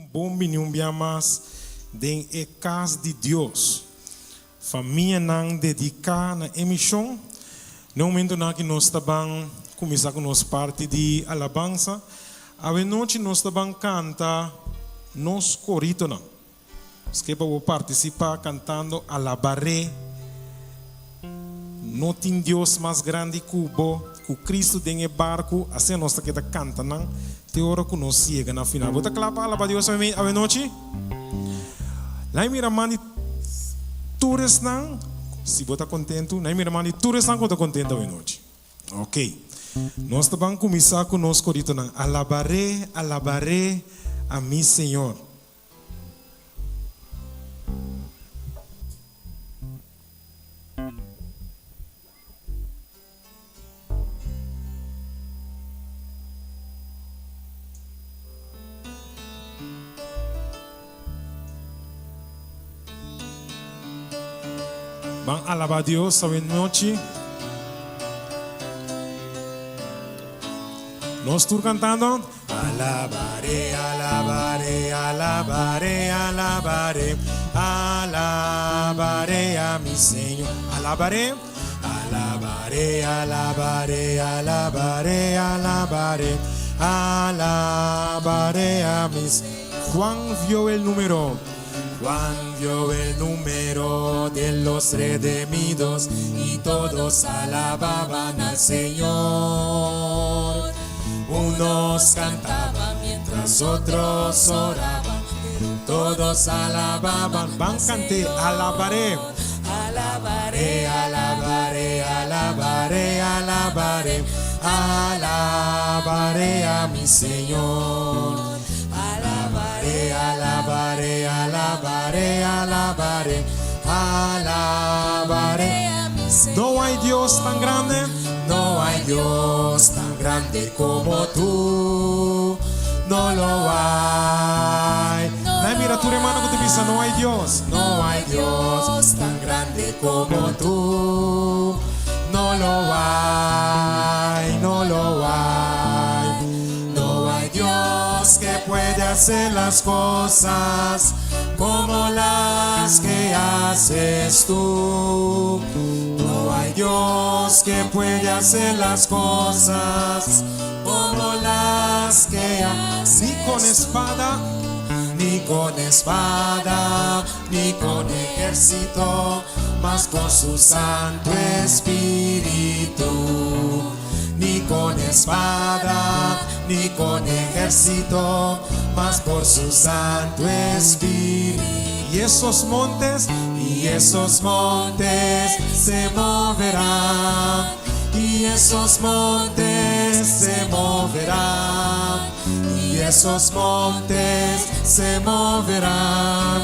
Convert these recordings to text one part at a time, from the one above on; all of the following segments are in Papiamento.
Bon bini un bia mas den e kas di Dios. Famianan dediká na e mishon. Na e momentunan aki nos ta ban kuminsá ku nos parti di alabansa. Awe nochi nos ta ban kanta nos koritonan. Nos ke pa bo partisipá kantando Alabaré. No tin Dios mas grandi ku bo, ku Kristu den e barku. Asina nos ta keda kanta nan te ora ku nos yega na final. Bo ta kla pa alabá Dios awe nochi? La'i mira man di tur esnan, si bo ta kontentu, la'i mira man di tur esnan ku ta kontentu awe nochi. Ok. Nos ta ban kuminsá ku nos koritonan, Alabaré, alabaré a mi Señor. Ban alabá Dios awe nochi. Nos tur cantando. Alabaré, alabaré, alabaré, alabaré, alabaré a mi Señor. Alabaré, alabaré, alabaré, alabaré, alabaré, alabaré a mi Juan vio el número. Juan vio el número de los redimidos y todos alababan al Señor. Unos cantaban mientras otros oraban, pero todos alababan. Ban cante, alabaré. Alabaré, alabaré, alabaré, alabaré, alabaré a mi Señor. Alabaré, alabaré, alabaré, alabaré, alabaré. No hay Dios tan grande, no hay Dios tan grande como tú, no lo hay. Nai mira tur hermano ku ta bisa no hay Dios, no hay Dios tan grande como tú, no lo hay, no lo hay. No hay Dios que puede hacer las cosas como las que haces tú. No hay Dios que puede hacer las cosas como las que haces. Ni con espada, ni con espada, ni con ejército, mas con su Santo Espíritu. Ni con espada, ni con ejército, mas por su Santo Espíritu. Y esos montes, y esos montes se moverán, y esos montes se moverán, y esos montes se moverán,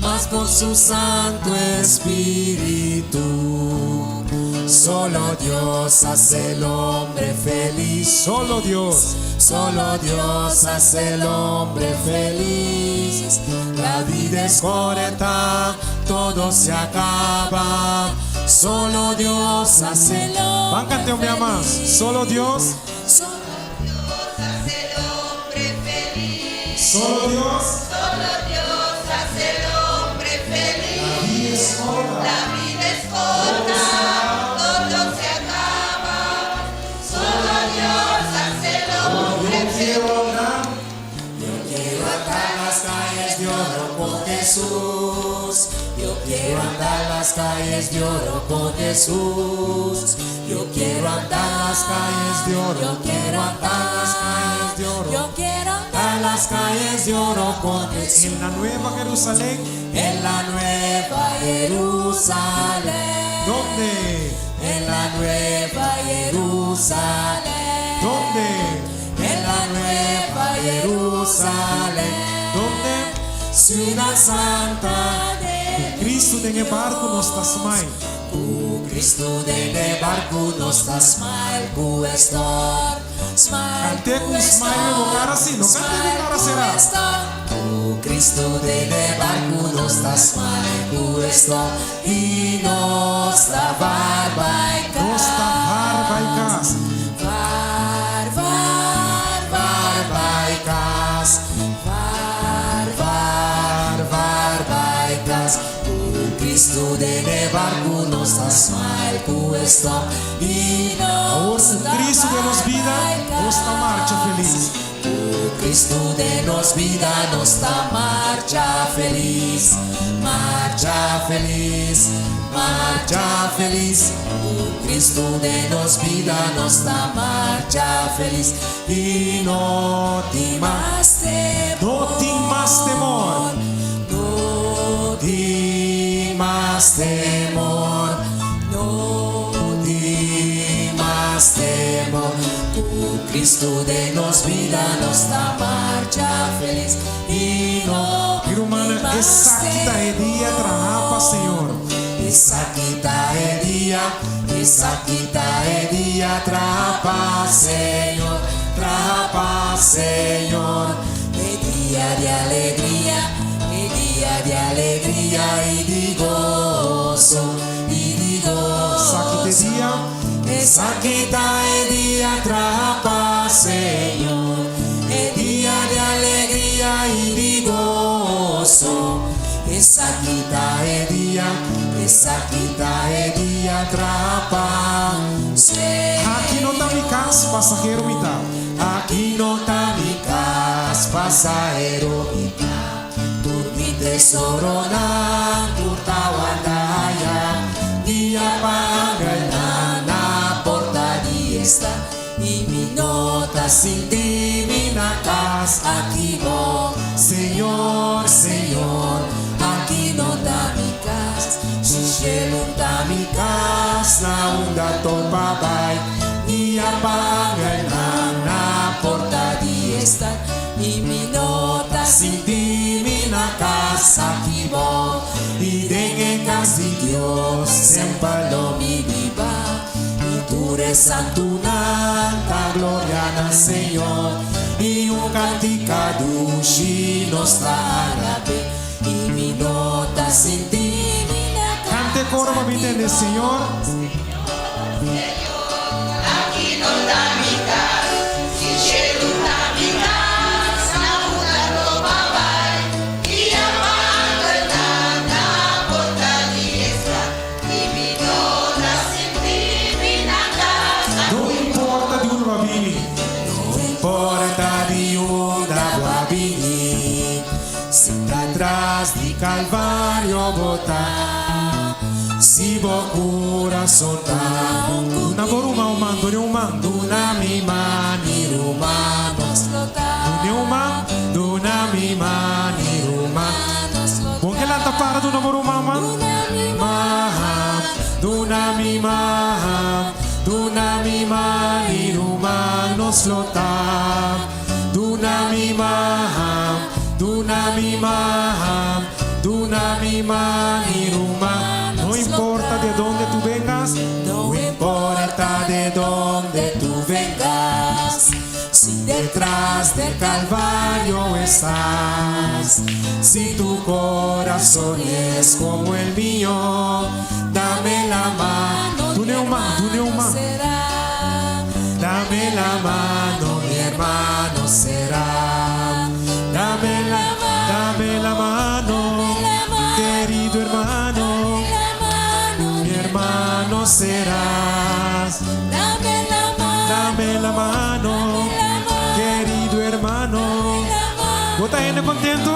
mas por su Santo Espíritu. Solo Dios hace el hombre feliz. Solo Dios, solo Dios hace el hombre feliz. La vida es corta, todo se acaba. Solo Dios hace el hombre. Ban cante un más. Solo Dios. Solo Dios hace el hombre feliz. Solo Dios. Solo Dios hace el hombre feliz. La vida es corta. La vida es corta, todo se acaba. Solo Dios hace el hombre Yo quiero andar. Yo quiero andar las calles de oro con Jesús. Yo quiero andar las calles de oro con Jesús. Yo quiero andar las calles de oro. Yo quiero andar las calles de oro. Yo quiero andar las calles de oro con Jesús. En la nueva Jerusalén. En la nueva Jerusalén. ¿Dónde? En la nueva Jerusalén. ¿Dónde? En la nueva Jerusalén. ¿Dónde? Ciudad Santa Ku Cristo den e barco nos ta smile. Ku Cristo den e barco nos ta smile ku storm. Smile Cant'é cu un smile den bo cara si, no cant'é cu cara cerá. Ku Cristo den e barco nos ta smile ku storm. I nos ta var bai cas. Nos ta var bai cas. Var, var, Var bai cas. var. ku e stòp i Awor nos ku ta Kristu den bai nos bida, bai nos ta marcha kas. felis. Ku Kristu den nos bida nos ta marcha felis, marcha felis, marcha felis. Ku Kristu den nos bida nos ta marcha felis i no tin mas temor. No tin mas temor. No tin mas temor. No tin mas temor. Ku Kristu den nos bida nos ta marcha felis i no Mi ruman, tin mas esaki ta e dia traha pa Señor. Esaki ta e dia, esaki ta e dia, traha pa Señor, traha pa Señor. E dia di alegria, e dia di alegria i di goso, i di Esaki ta e goso. dia. Esaki ta e dia, traha pa Señor. E dia di alegria i di goso. Esaki ta e dia, esaki ta e dia, traha pa Aki no ta mi Señor. kas, pasahero mi ta. Aki no ta mi kas, pasahero mi ta. Tur mi tesoronan, tur ta wardá aya. Dia pa angelnan na porta di e stat. I mi no ta sinti mi na kas aki bo. Señor, Señor, aki no ta mi kas. Si shelu ta mi kas, na unda topa bai. Dia pa angelnan na porta di e stat. I mi no ta sinti mi na kas aki bo. I den e kas di Dios, semper lo mi biba. I tur e santunan ta gloria na Señor. I un kantika dushi nos ta alab'é. I mi no ta sinti mi na Kanta kas koro pa mi aki tende, bo. Señor. Aki no ta mi kas, si shelu ta mi kas, na unda topa bai. Dia pa angelnan na porta di e stat. I mi no ta sinti mi na kas No importa di unda bo a bini. No importa di unda bo a bini, si ta tras di Kalvario bo ta, si bo kurason ta Duna bo ruman un man, dun'é un man. Duna mi man, mi ruman. Dun'é un man. Duna mi man, mi ruman. Bon ke lanta para duna bo ruman man. Man, duna mi man, duna mi man, mi ruman nos lo ta. Duna mi man, duna mi man, duna mi man, mi ruman. No importa de dónde tú vengas. No importa de dónde tú vengas, si detrás del Calvario estás, si tu corazón es como el mío, dame la mano. Dun'é un man, dun'é un man. Dame la mano, mi hermano será. Dame la mano, querido hermano, mi hermano serás. Dame la mano, querido hermano. Bo ta ainda kontentu?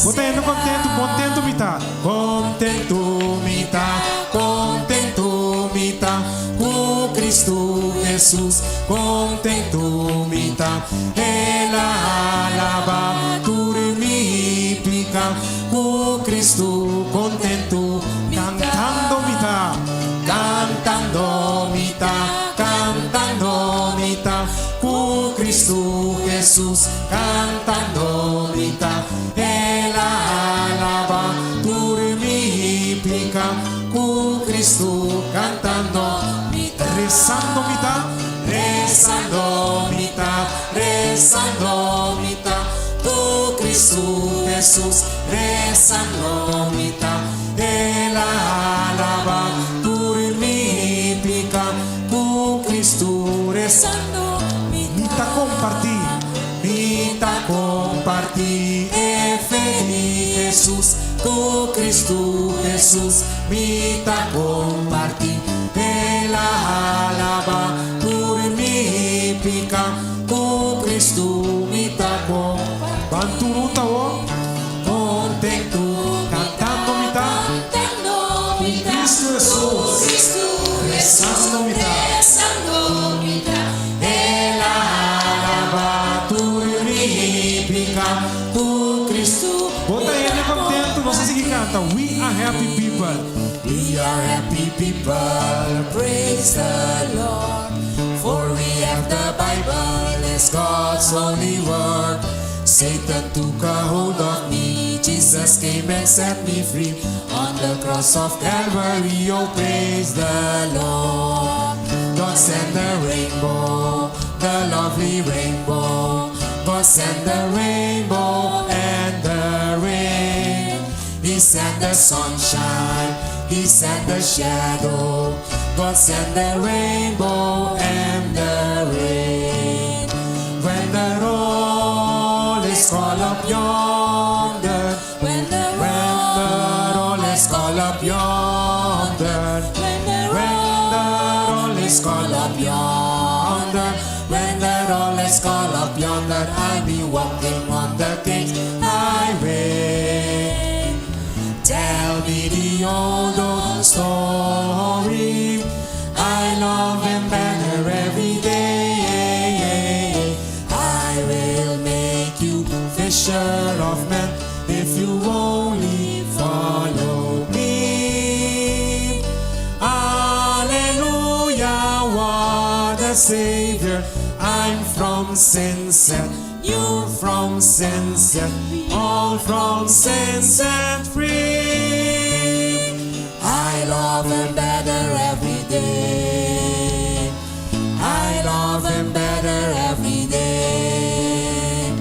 Bo ta ainda kontentu? Kontentu mi ta. Kontentu mi ta, kontentu mi ta, ku Kristu Hesus, kontentu mi ta. El a laba tur mi piká, ku Kristu kontentu Kantando mi ta. Kantando mi ta, kantando mi ta, ku Kristu Hesus, kantando mi ta. El a laba tur mi piká, ku Kristu kantando Resando mi ta. Resando mi ta, resando mi ta, ku Kristu Hesus, resando mi ta. El a laba tur mi piká, ku Kristu resando Mi ta kompartí. Mi ta kompartí e fe di Hesus, ku Kristu Hesus, mi ta kompartí. El a alaba tur mi piká, Ku Kristu mi ta kompartí. Ban tur hunta awor. Kontentu Kantando mi ta. Ku Kristu Hesus. Rezando mi ta. El a alaba tur mi piká, Ku Kristu Bo ta hende kontentu? Nos a sigui kanta, We are happy people. We are happy people, praise the Lord, for we have the Bible, it's God's holy word. Satan took a hold of me, Jesus came and set me free. On the cross of Calvary, oh praise the Lord. God sent the rainbow, the lovely rainbow. God sent the rainbow and the rain. He sent the sunshine, He sent the shadow. God sent the rainbow and the rain. When the roll is called up yonder, When the when the roll is called up yonder, When the when the roll is called up yonder, when the roll is called up yonder, I'll be walking on the King's highway. Tell me the old, old story. I love him better every day. I will make you fisher of men if you only follow me. Hallelujah, what a Savior. I'm from sin set, you from sin set, all from sin set free. I love him better every day. I love him better every day.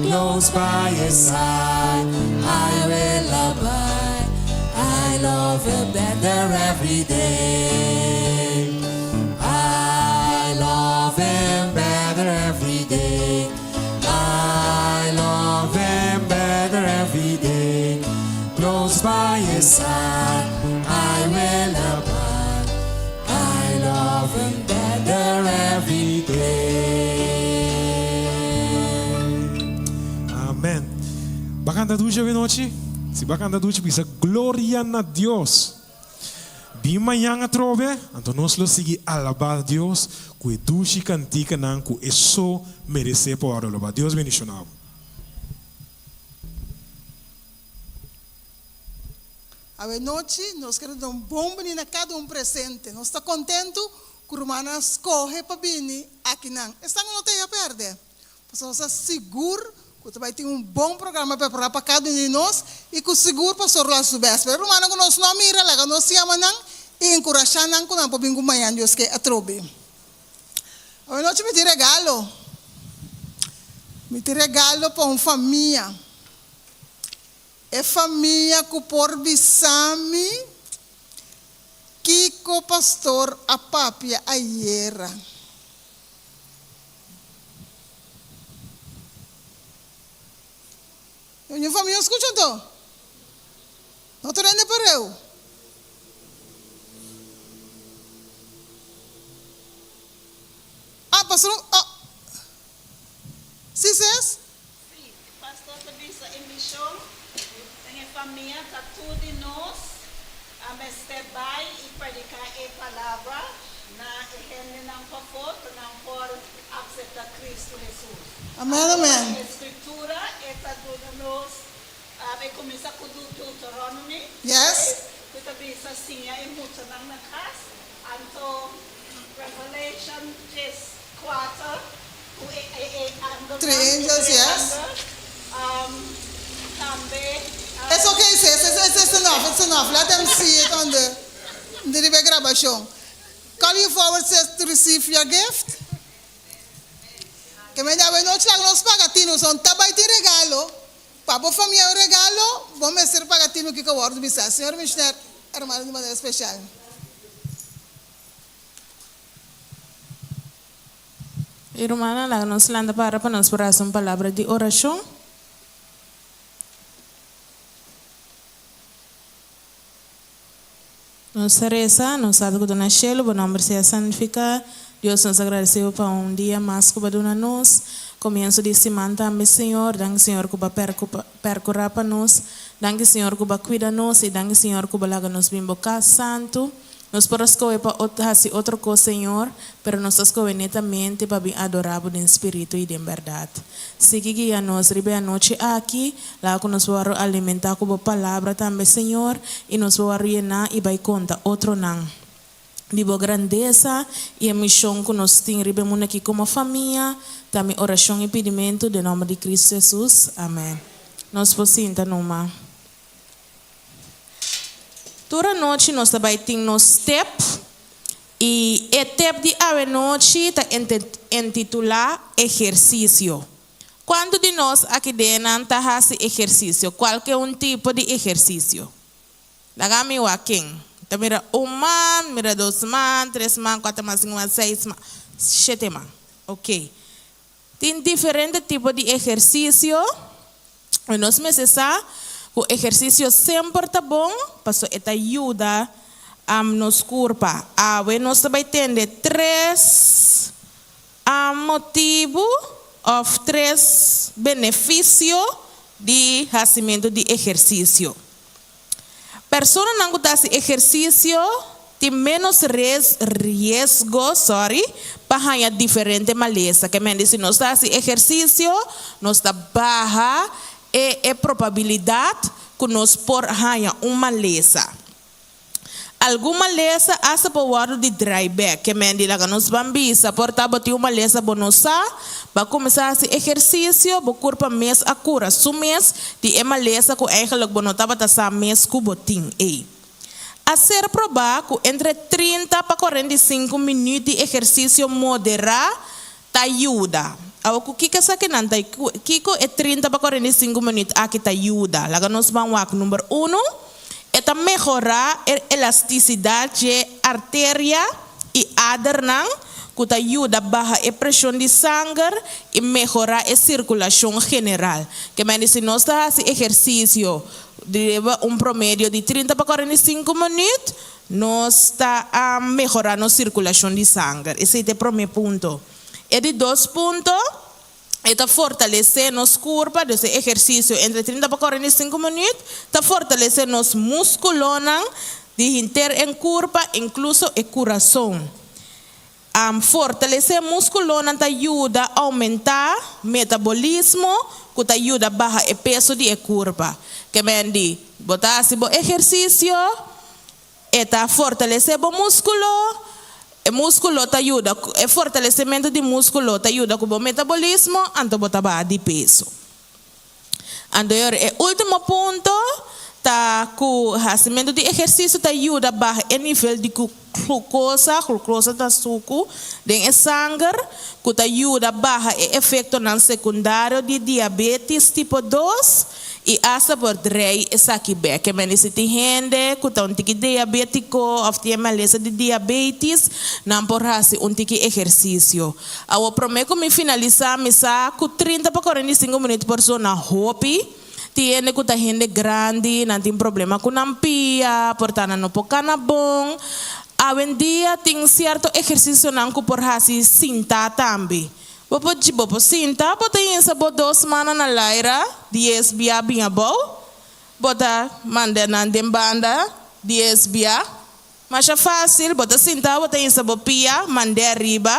Close by his side, I will abide. I love him better every day. I love him better every day. I love him better every day. Close by his side, I will abide. I love him better every day. Amen. B'a kanta dushi awe nochi? Si b'a kanta dushi, bisa Gloria na Dios. Bin mañan atrobe, anto nos lo sigui alabá Dios ku e dushi kantikanan ku e so meresé pa wòrdu alabá. Dios bendishoná bo. Awe nochi nos kere duna un bon bini na kada un presente. Nos ta kontentu ku rumannan a skohe pa bini akinan. Esnan ku no ta ei a pèrdè. Pasobra nos ta sigur ku ta bai tin un bon programa prepará pa kada un di nos i ku sigur pastor lo hasi su bèst. Pero e rumannan ku nos no a mira, laga nos yama nan i enkurashá nan ku nan por bin ku mañan Dios ke atrobe. Awe nochi mi tin regalo. Mi tin regalo pa un famia. E famia ku por bisa mi kiko pastor a papia ayera. Ño famia skucha anto? No ta rende pareu. Ah, pastor, ah. Si, ses? Sí, e pastor ta bisa e mishon den e famia ta tur di nos a mester bai i prediká e palabra na e hendenan pafó pa nan por akseptá Kristu Hesus. Amèn, amèn. E Skritura e ta duna nos, e kuminsá ku Deuteronomy Yes. seis, ku ta bisa siña e muchanan na kas, anto Revelation 14. Three angels, yes. It's okay sis, it's, it's enough, it's enough. Let them see it on the, the riba e grabashon. Call you forward sis to receive your gift. Ke men di awenochi laga nos paga tinu, son ta bai tin regalo. Pa bo famia un regalo, bo mester paga tinu kiko wòrdu bisa. Señor Michner, hermano di manera special. E rumannan, laga nos lanta para pa nos por hasi un palabra di orashon. Nos. Nos ta resa, Nos Tata ku ta na shelu, bo nòmber sea santifiká. Dios, nos ta agradesé bo pa un dia mas ku bo a duna nos. Komienso di siman tambe, Señor. Danki, Señor, ku bo a pèrkurá pa nos. Danki, Señor, ku bo a kuida nos i danki, Señor, ku bo a laga nos bin bo kas santu. Nos por a skohe pa hasi otro kos, Señor, pero nos ta skohe netamente pa bin adorá bo den spiritu i den bèrdat. Sigui guia nos riba e anochi aki, laga ku nos por wòrdu alimentá ku bo Palabra tambe, Señor, i nos por wòrdu yená i bai konta otronan di bo grandesa i e mishon ku nos tin riba e mundu aki komo famia. Ta mi orashon i pidimentu den nòmber di Kristu Hesus. Amèn. Nos por sinta numa. Tur anochi nos ta bai tin nos tep i e tep di awenochi ta entitulá Ehersisio. Kuantu di nos aki dennan ta hasi ehersisio, kualke un tipo di ehersisio? Laga mi wak ken. Ta mira un man, mira dos man, tres man, kuater man, sinku man, seis man, shete man. Oke. Tin diferente tipo di ehersisio i nos mester sa ku ehersisio semper ta bon pasobra e ta yuda nos kurpa. Awe nos ta bai tende tres motibu òf tres benefisio di hasimentu di ehersisio. Personanan ku ta hasi ehersisio tin ménos riesgo, sorry, pa haña diferente malesa. Ke men di si nos ta hasi ehersisio, nos ta baha e e probabilidat ku nos por haña un malesa. Algun malesa asta por wòrdu di drai bèk. Ke men di laga nos ban bisa, por ta bo tin un malesa bo no sa, bo a kuminsá hasi ehersisio, bo kurpa mes a kura su mes di e malesa ku eigenlik bo no tabata sa mes ku bo tin ei. A ser probá ku entre 30 pa 45 minüt di ehersisio moderá ta yuda. Awor ku kiko esakinan ta kiko e 30 pa 45 minüt aki ta yuda? Laga nos ban wak number unu. E ta mehorá e elastisidat dje arteria i adernan, ku ta yuda baha e preshon di sanger i mehorá e sirkulashon general. Ke mende si nos ta hasi ehersisio riba un promedio di 30 pa 45 minüt, nos ta mehorá nos sirkulashon di sanger. Esei ta e promé punto. E di dos punto. E ta fortalesé nos kurpa, dus e ehersisio entre 30 pa 45 minüt ta fortalesé nos múskulonan di henter en kurpa, inkluso e kurason. Fortalesé múskulonan ta yuda oumentá metabolismo ku ta yuda baha e peso di e kurpa. Ke men di, bo ta hasi bo ehersisio, E ta fortalesé bo múskulo. E múskulo ta yuda ku e fortalesementu di múskulo ta yuda ku bo metabolismo, anto bo ta baha di peso. Anto e ora e último punto ta ku hasimentu di ehersisio ta yuda baha e nivel di glukosa, glukosa ta suku, den e sanger, ku ta yuda baha e efektonan sekundario di diabetis tipo dos. I asta por drei esaki bek. Ke mende si tin hende ku ta un tiki diabetiko òf tin e malesa di diabetis, nan por hasi un tiki ehersisio. Awor promé ku mi finalisá mi sa ku 30 pa 45 minüt por zona hopi. Tin hende ku ta hende grandi, nan tin problema ku nan pia, por ta nan no por kana bon. Awendia tin sierto ehersisionan ku por hasi sintá tambe. Bo por dji bo por sinta, bo ta hinsa bo dos mannan na laira, dies bia bin abou, bo ta manda nan den banda, dies bia. Masha fácil, bo ta sinta, bo ta hinsa bo pia, mand'é ariba,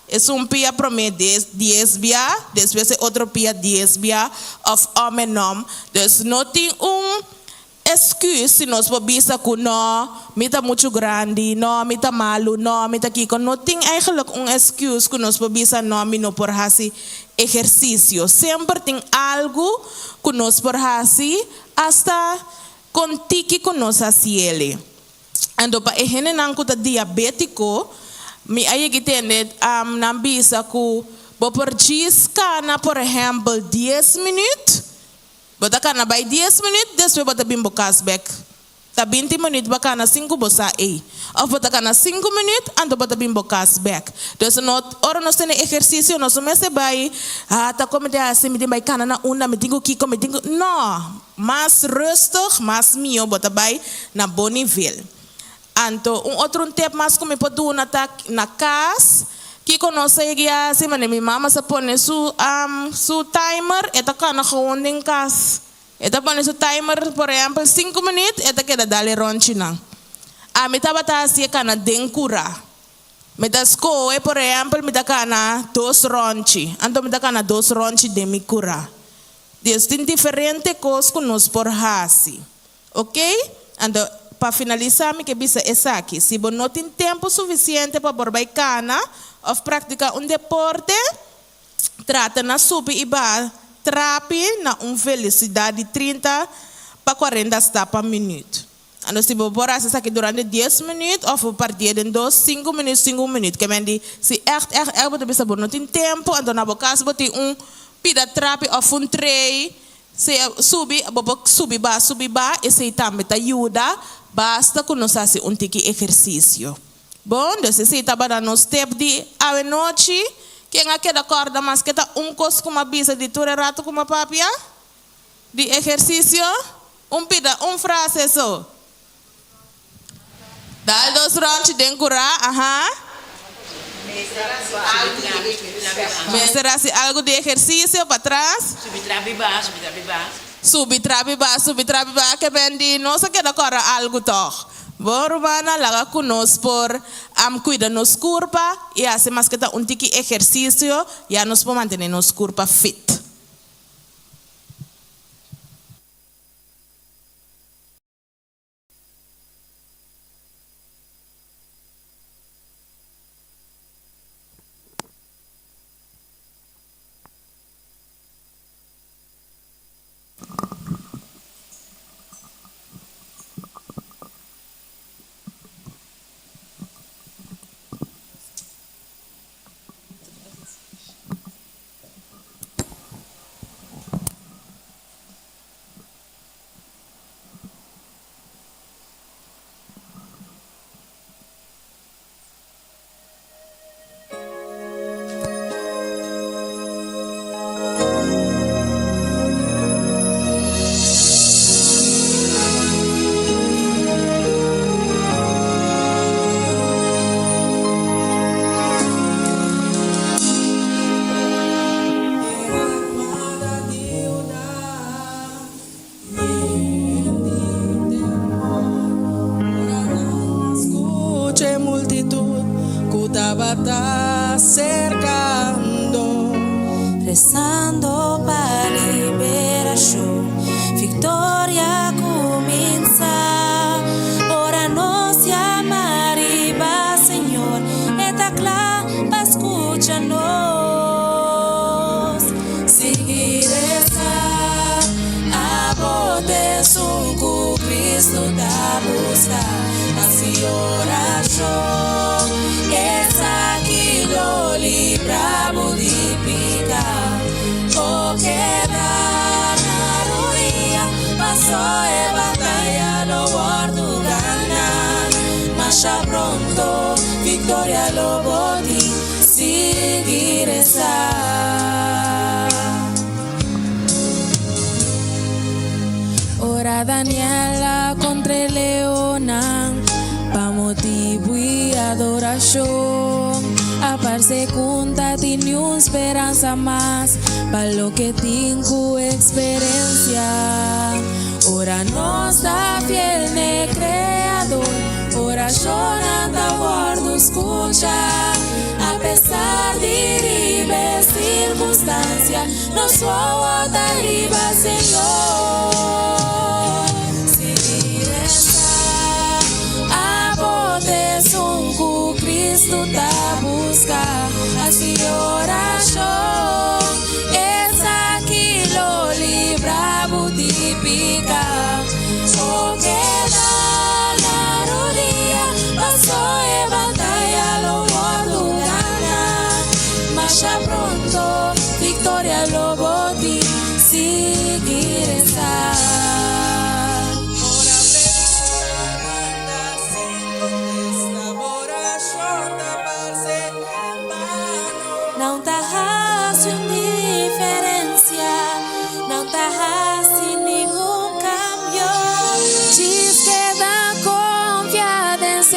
esun pia promé dies bia, despues e otro pia dies bia, òf òm en òm. Dus no tin un Escus si nos por bisa cu no, mi ta mucho grandi, no, mi ta malu, no, mi ta kico. No tin eigenlijk un excuse cu nos por bisa no, mi no por haci ehercicio. Semper tin algo cu nos por haci, hasta con tiki cu nos haciele. Anto pa e hendenan cu ta diabetico, mi a yegi tende nan bisa cu bo por djis cana por ehempel dies minuut, Bo ta kana bai dies minüt, despues bo ta bin bo kas bèk. Ta 20 minüt bo a kana sin ku bo sa ei. Òf bo ta kana sinku minüt, anto bo ta bin bo kas bèk. Dus no, ora nos tene ehersisio, nos no mester bai, ah, ta kon mi tin hasi, mi tin bai kana na unda, mi tin ku kiko, mi tin ku. No! Mas rustig, mas mihó bo ta bai na bo nivel. Anto un otro un tip mas ku mi por duna ta na kas kiko nos a yega hasi manera mi mama sa pone su su timer e ta kana gewoon den kas e ta pone su timer por ehempel sinku minuut e ta keda dal e ronchinan. Ami tabata hasi e kana den kura. Mi ta skohe por ehempel mi ta kana dos ronchi anto mi ta kana dos ronchi den mi kura. Dios tin diferente kos ku nos por hasi. Ok, anto pa finalisá mi ke bisa esaki, si bo no tin tempu sufisiente pa por bai kana òf praktiká un deporte, trata na subi i baha trapi na un velosidat di 30 pa 40 stap pa minüt. Anto si bo por hasi esaki durante dies minüt òf bo partié den dos, sinku minüt, sinku minüt. Ke men di si ègt ègt ègt bo ta bisa bo no tin tempu, anto na bo kas bo tin un pida trapi òf un trei Sea subi, bo por subi ba, subi ba, esei tambe ta yuda, basta ku nos hasi un tiki ehersisio. Bon, dus esei tabata nos tep di awe nochi. Ken a keda kòrda maske ta un kos ku m'a bisa di tur e ratu ku m'a papia di ehersisio? Un pida, un frase so. Dal dos ròntji den kurá, aha. Mester hasi algu di ehersisio patras. Subi trapi baha, subi trapi baha. Subi trapi baha, subi trapi baha, ke ben di nos a keda kòrda algu tòg. Bo rumannan laga ku nos por kuida nos kurpa i hasi maske ta un tiki ehersisio ya nos por mantené nos kurpa fit. Rezando pa liberashon, viktoria kuminsá. Ora nos yama riba Señor, E ta kla pa skucha nos. Sigui resa, abo t'esun ku Cristo ta buska. Hasi orashon, esaki lo libra bo di pika. O keda na rudia, paso e bataya lo wòrdu gana. Masha pronto, viktoria lo bo tin. Sigui resa. Ora Daniel a kontra e leonnan pa motibu i adorashon, a parse ku N ta tin niun speransa mas pa loke tin ku eksperensia. Ora nos ta fiel n'e Kreador, orashonnan ta wòrdu skuchá. Apesar di riba e sirkunstansia, nos wowo ta riba Señor. Sigui resa, abo t'esun ku Kristu ta buska. Hasi orashon, esaki lo libra bo di piká. O keda na rudia, paso e bataya lo wòrdu gana. Masha pronto viktoria lo bo tin, sigui resa. Ora pregunta manda sin contesta, bo oracion ta parce en vano. Nan ta hasi un diferencia, nan ta hasi ningun cambio. Djis keda confia den Señor.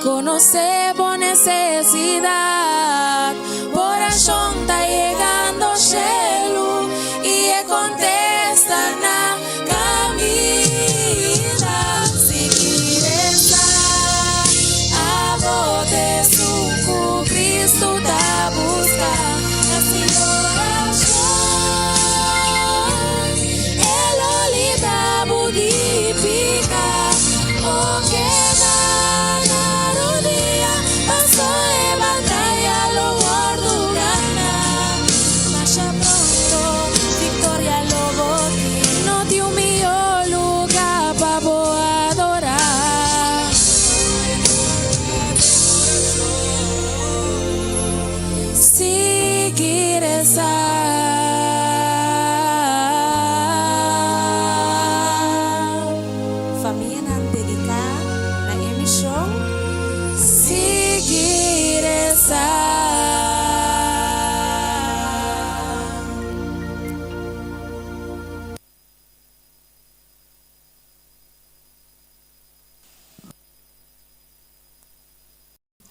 konosé bo nesesidat. Bo orashon ta yegando shelu i e kontesta na kaminda. Sigui resa, abo ta esun ku Kristu ta buska. Hasi orashon, e lo libra bo di piká. O keda na rodia, paso e bataya lo wòrdu ganá. Masha pronto viktoria lo bo tin. No tin un mihó lugá pa bo adorá. Sigui resa. Famianan dediká na e mishon. Sigui resa.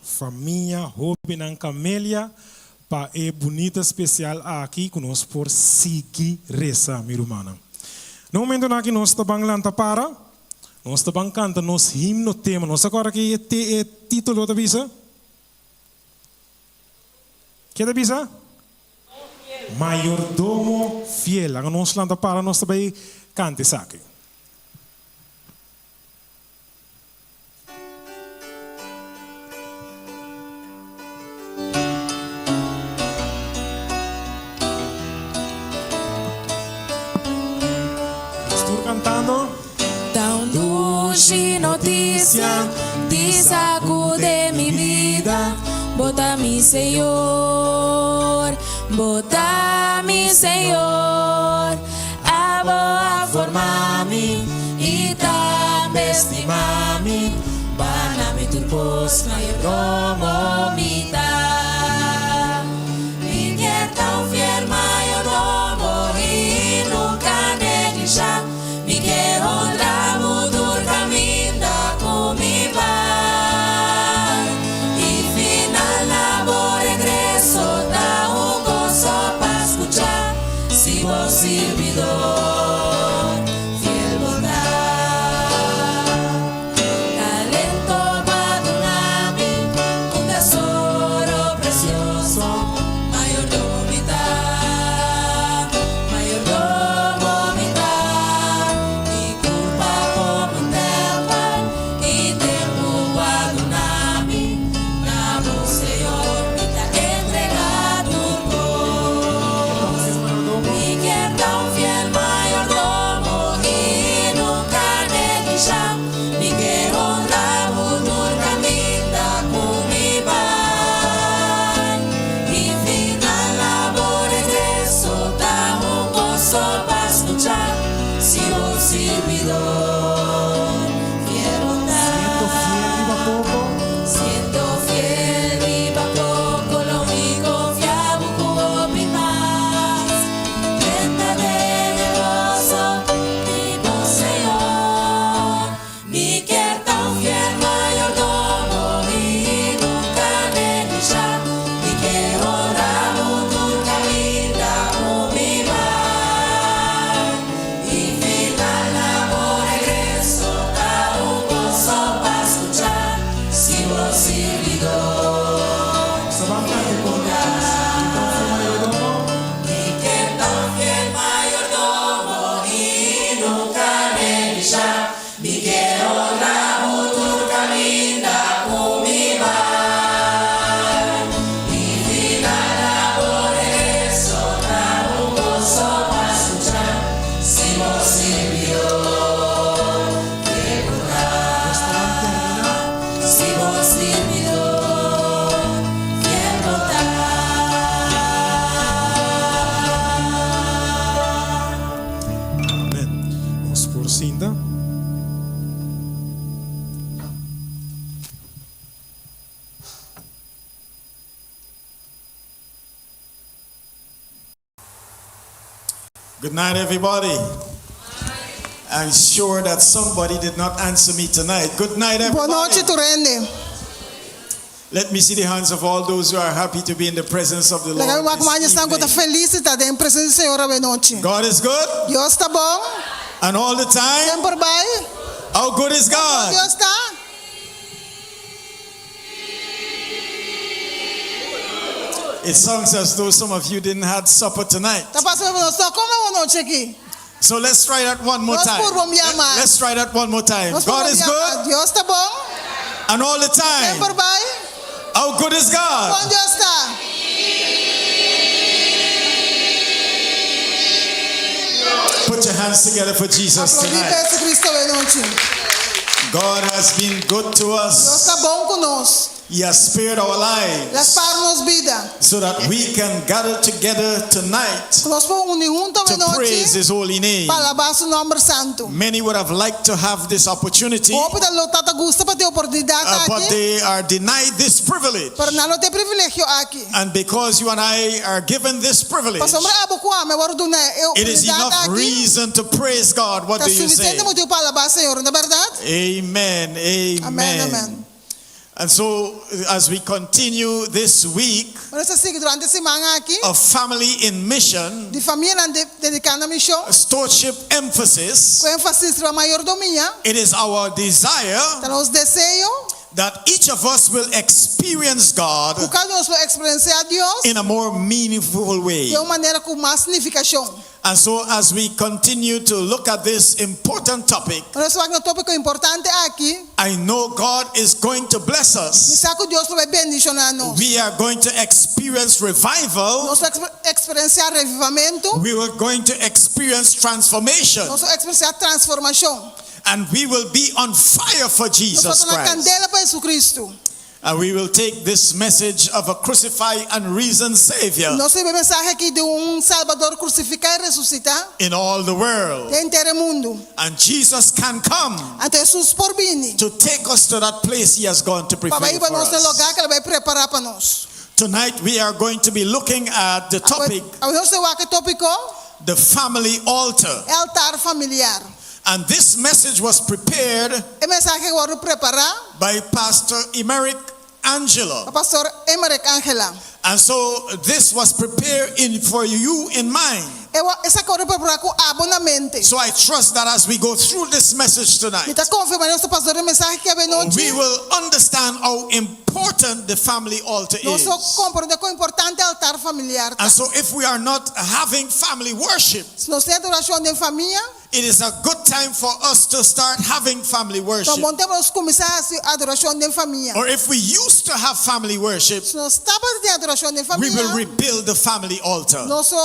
Famia Hobennan Camelia pa e bunita special aki cu nos por sigui reza mi rumannan. Na momentonan aki nos ta ban lanta para, nos ta ban canta nos himno tema. Nos ta corda ki e titulo ta bisa? Ke ta bisa? Mayordomo fiel. Laga nos lanta para nos ta bay canta esaki. Nos tur cantando. Ta un dushi noticia di sacude mi bida Bo ta mi Señor, Bo ta mi Señor Abo a forma mi i tambe stima mi, Bana mi tur kos, mayordomo mi ta. Mi kier ta un fiel mayordomo i nunka neglisha, Mi ke honra bo tur kaminda ku mi bai. I final na bo regreso ta un goso pa skucha. Si bo sirbidor fiel bo ta. Talento bo a duna mi, un tesoro precioso, mayordomo mi ta, mayordomo mi ta. Mi culpa como un telpal y tempu bo a duna mi, na bo Señor mi ta entrega tur cos. Mi kier ta un fiel mayordomo i nunca neglisha. Mi ke honra bo tur caminda cu mi bai. I final na bo regreso ta un goso pa scucha si bo sirbidor fiel bo ta. Siendo fiel riba poco. Siendo fiel riba poco lo mi confia bo cu hopi mas. Drenta den e goso di bo Señor. Mi kier ta un fiel mayordomo i nunca neglisha. Mi ke honra bo tur caminda cu mi bai. I final na bo regreso ta un goso pa scucha si bo sirbidor fiel bo ta. Mi kier ta un fiel mayordomo i nunca neglisha. Mi ke honra bo tur caminda cu mi bai. I final na bo regreso ta un goso pa scucha si bo sirbidor fiel bo ta. Si bo sirbidor fiel bo ta. Amen. Nos por sinta. Good night, everybody. I'm sure that somebody did not answer me tonight. Good night, Bon everybody. nochi tur hende. Let me see the hands of all those who are happy to be in the presence of the Laga mi Lord. wak man This esnan ku ta evening. felis di ta den presensia di Señor awe nochi. God is good Dios ta bon, and all the time. semper bai. How good is Bon God? Dios ta. It sounds as though some of you didn't have supper tonight. Ta parse ku nos no a kome awe nochi aki. So let's try that one more Nos time. purba un bia mas. Let's try that one more time. Nos God purba un is bia good mas. Dios ta bon, and all the time. semper bai. How good is God? Bon Dios ta. Put your hands together for Jesus Aplaudí tonight. Jesucristo awe nochi. God has been good to Dios us. ta bon ku nos. He has spared our El a lives spar nos bida. so that we can gather together tonight Ku nos por uni huntu to awe nochi praise His holy name. pa alabá su nòmber santu. Many would have liked to have this opportunity, Hopi ta lo tabata gusta pa tin e oportunidat uh, but aki, they are denied this privilege. pero nan no tin e privilegio aki. And because you and I are given this privilege, Pasobra abo ku ami a wòrdu duna e it is oportunidat enough aki, reason to praise God. What ta do you say? sufisiente motibu pa alabá Señor, no ta bèrdat? Amen. Amèn, Amen. amèn. And so, as we continue this week Nos ta sigui durante e siman aki of family in mission, di famianan dediká na mishon, stewardship emphasis, ku énfasis riba mayordomia, it is our desire ta nos deseo that each of us will experience God ku kada nos lo eksperensiá Dios in a more meaningful way. di un manera ku mas nifikashon. And so, as we continue to look at this important topic, Ora nos wak na tópiko importante aki, I know God is going to bless mi us. sa ku Dios lo bai bendishoná nos. We are going to experience revival. Nos lo eksperensiá revivamentu, We are going to experience transformation. nos lo eksperensiá transformashon. And we will be on fire for Nos lo Jesus ta na Christ. kandela pa Jesucristo. And we will take this message of a crucified and risen Savior Nos lo hiba e mensahe aki di un Salbador krusifiká i resusitá in all the world. den henter e mundu. And Jesus can come Anto Hesus por bini to take us to that place He has gone to pa prepare bai hiba for nos na e us. lugá ku el a bai prepará pa nos. Tonight we are going to be looking at the topic, Awe nos ta wak e tópiko the family altar. e altar familiar. And this message was prepared E mensahe a wòrdu prepará by Pastor Emerick Angela. pa Pastor Emerick Angela. And so this was prepared in for you in mind. E esaki a wòrdu prepará ku abo na mente. So I trust that as we go through this message tonight, Mi ta konfia manera nos ta pasa dor e mensahe aki awe nochi. we will understand how important the family altar Nos is. lo komprondé kon importante altar familiar ta. And so if we are not having family worship, Si nos tin adorashon den famia, it is a good time for us to start having family ta un worship. bon tempu pa nos kuminsá hasi adorashon den famia. Or if we used to have family worship, Si nos tabata tin adorashon den we will famia, rebuild the family altar. nos lo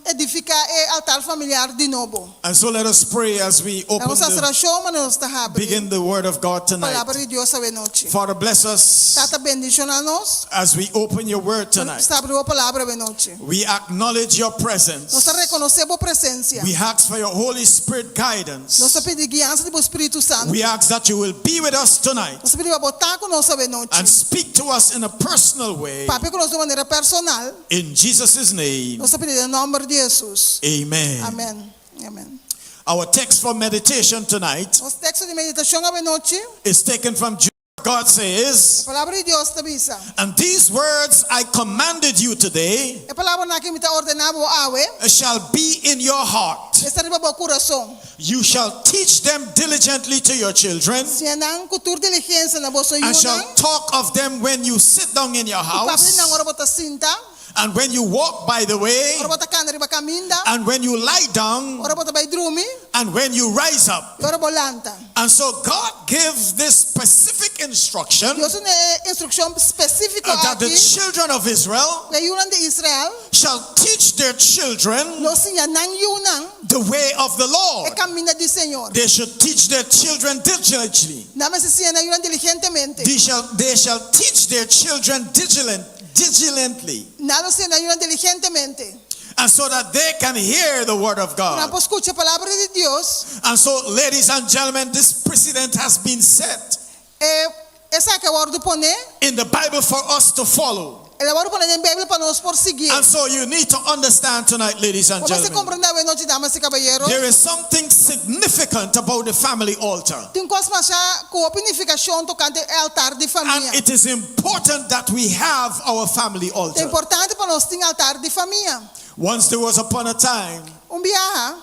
edifiká e altar familiar di nobo. And so let us pray as we open Nos hasi the, orashon, ma nos ta habri begin the word of God tonight. palabra di Dios awe nochi. Father, bless us Tata bendishoná nos. as we open your word tonight. Nos ta habri bo palabra awe nochi. We acknowledge your Nos ta presence. rekonosé bo presensia. We ask for your Holy Spirit Nos ta guidance. pidi guiansa di bo Spiritu Santu. We ask that you will be with us tonight Nos ta pidi pa bo ta ku nos awe nochi. and speak to us in a personal way. Papia ku nos di un manera personal. In Jesus' name, Nos ta pidi den nòmber di Hesus. amen. Amèn. Amèn. Our text for meditation tonight Nos teksto di meditashon awe nochi, is taken from Jude. God says, Palabra di Dios ta bisa. And these words I commanded you today E palabranan aki mi ta ordená bo awe, shall be in your heart. mester ta riba bo kurason. You shall teach them diligently to your children Siña nan ku tur diligensia na boso and yunan. shall talk of them when you sit down in your I papia di nan house ora bo ta sinta, and when you walk by the way ora bo ta kana riba kaminda, and when you lie down ora bo ta bai drumi, and when you rise up. i ora bo lanta. And so God gives this specific instruction Dios a duna e instrukshon spesífiko that the aki children of Israel ku e yunan di Israel shall teach their children lo siña nan yunan the way of the e Lord. kaminda di Señor. They should teach their children diligently. Nan mester siña nan yunan diligentemente. They shall, they shall teach their children diligent, diligently. Nan lo siña nan yunan diligentemente. And so that they can hear the word of Nan God. por skucha palabra di Dios. And so, ladies and gentlemen, this precedent has been set E esaki a wòrdu poné in the Bible for us to follow. El a wòrdu poné den Beibel pa nos por siguié. And so you need to understand tonight, ladies and Bo mester gentlemen, komprendé awe nochi, damas i kabayeros. there is something significant about the family altar. Tin kos masha ku hopi nifikashon tokante e altar di famia. And it is important that we have our family Ta altar. importante pa nos tin altar di famia. Once there was upon a time Un biaha,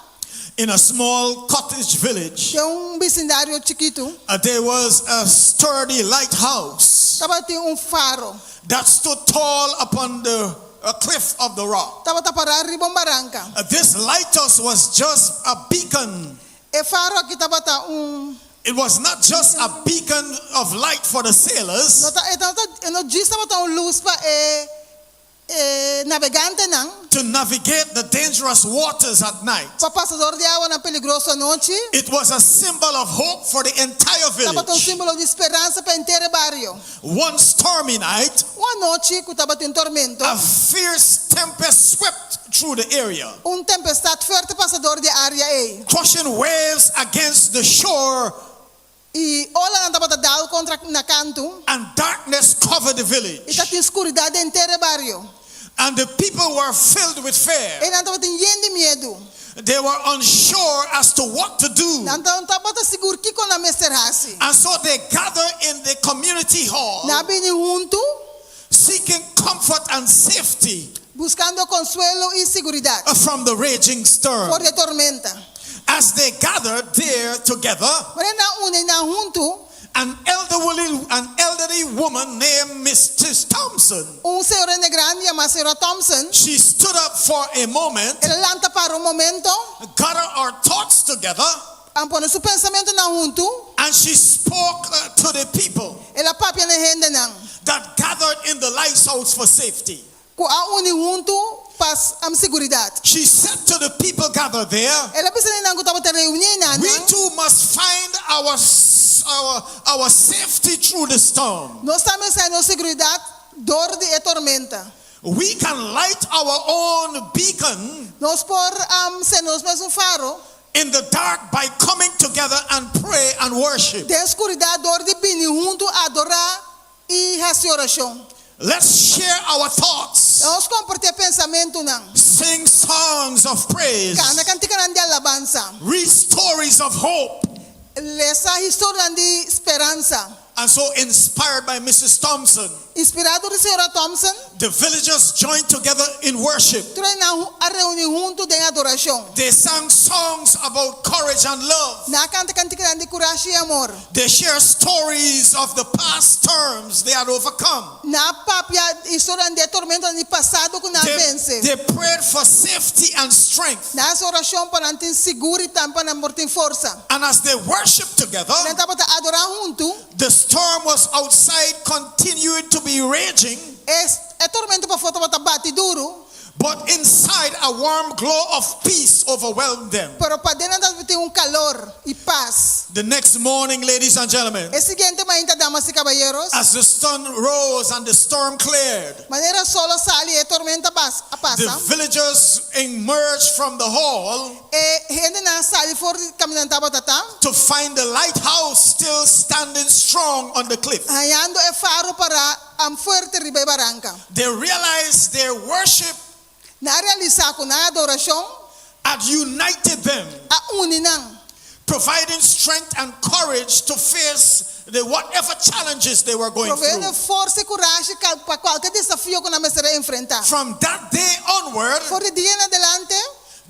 in a small cottage village, den un bisindario chikitu, there was a sturdy lighthouse tabatin un faro. that stood tall upon the cliff of the rock. Tabata pará riba un baranka. This lighthouse was just a beacon. E faro aki tabata un. It was not just a beacon of light for the sailors. No ta, e tabata, e no djis tabata un lus pa e e nabegantenan. To navigate the dangerous waters at night. Pa pasa dor di awanan peligroso anochi. It was a symbol of hope for the entire Tabata un village. símbolo di speransa pa henter e bario. One stormy night, Un anochi ku tabatin tormento. A fierce tempest swept through the area. Un tempestat fuerte a pasa dor di e área ei. Crushing waves against the shore. I olanan tabata dal kontra na kantu. And darkness covered the village. I tabatin skuridat den henter e bario. And the people were filled with fear. E nan tabatin yen di miedu. They were unsure as to what to do. Nan no tabata sigur kiko nan mester hasi. And so they gathered in the community hall. Nan a bini huntu. Seeking comfort and safety. Buskando konsuelo i siguridat. From the raging storm. For di e tormenta. As they gathered there together. Ora nan a uni nan huntu. An elderly, an elderly woman named Mrs. Thompson. Un señora grandi yamá señora Thompson. She stood up for a moment. El a lanta para un momento. Gathered her thoughts together. A pone su pensamentunan huntu. And she spoke to the people. El a papia na e hendenan. That gathered in the lighthouse for safety. Ku a uni huntu pa siguridat. She said to the people gathered there. El a bisa na esnan ku tabata reuní einan. We too must find our, our, our safety through the storm. Nos tambe mester haña nos siguridat dor di e tormenta. We can light our own beacon. Nos por sende nos mes un faro. In the dark by coming together and pray and worship. Den skuridat dor di bini huntu adorá i hasi orashon. Let's share our thoughts. Nos kompartí e pensamentunan. Sing songs of praise. Kanta kantikanan di alabansa. Read stories of hope. Lesa historianan di speransa. And so inspired by Mrs. Thompson. Inspirá dor di señora Thompson. The villagers joined together in worship. Tur nan a reuní huntu den adorashon. They sang songs about courage and love. Nan a kanta kantikanan di kurashi i amor. They shared stories of the past storms they had overcome. Nan a papia historianan di e tormentonan di pasado ku nan a vense. They prayed for safety and strength. Nan a hasi orashon pa nan tin sigur i tambe pa nan por tin forsa. And as they worshiped together, Nan tabata adorá huntu. The storm was outside continuing to be raging. E tormento pafó tabata bati duru. But inside a warm glow of peace overwhelmed them. Pero paden nan tabatin un kalor i pas. The next morning, ladies and gentlemen, E siguiente mainta, damas i kabayeros. As the sun rose and the storm cleared, Manera solo a sali i e tormenta a pasa. The villagers emerged from the hall. E hendenan a sali for di kaminda nan tabata ta. To find the lighthouse still standing strong on the cliff. Hañando e faro pará am fuerte riba e baranka. They realized their worship. Nan a realisá ku nan adorashon. Had united them. A uni nan. Providing strength and courage to face the whatever challenges they were going Proveendo through. forsa i kurashi pa kualke desafio ku nan mester a enfrentá. From that day onward, For di dia en adelante,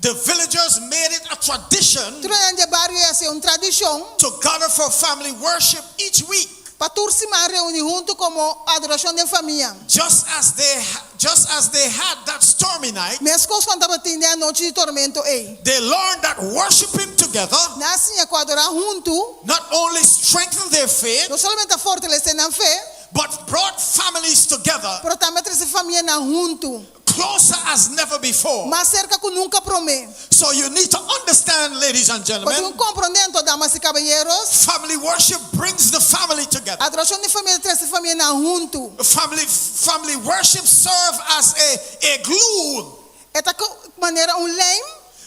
the villagers made it a tradition tur hende den bario a hasi un tradishon to gather for family worship each week. pa tur siman reuní huntu komo adorashon den famia. Just as they just as they had that stormy night, Meskos ku nan tabatin den anochi di tormento ei. They learned that worshiping together Nan a siña ku adorá huntu not only strengthened their faith, no solamente a fortalesé nan fe, but brought families together pero tambe a trese famianan huntu. Closer as never before. Mas serka ku nunka promé. So you need to understand, ladies and Bo tin gentlemen, ku komprondé anto, damas i kabayeros. Family worship brings the family together. Adorashon di famia ta trese famianan huntu. Family, family worship serve as a, a glue E ta manera un lijm.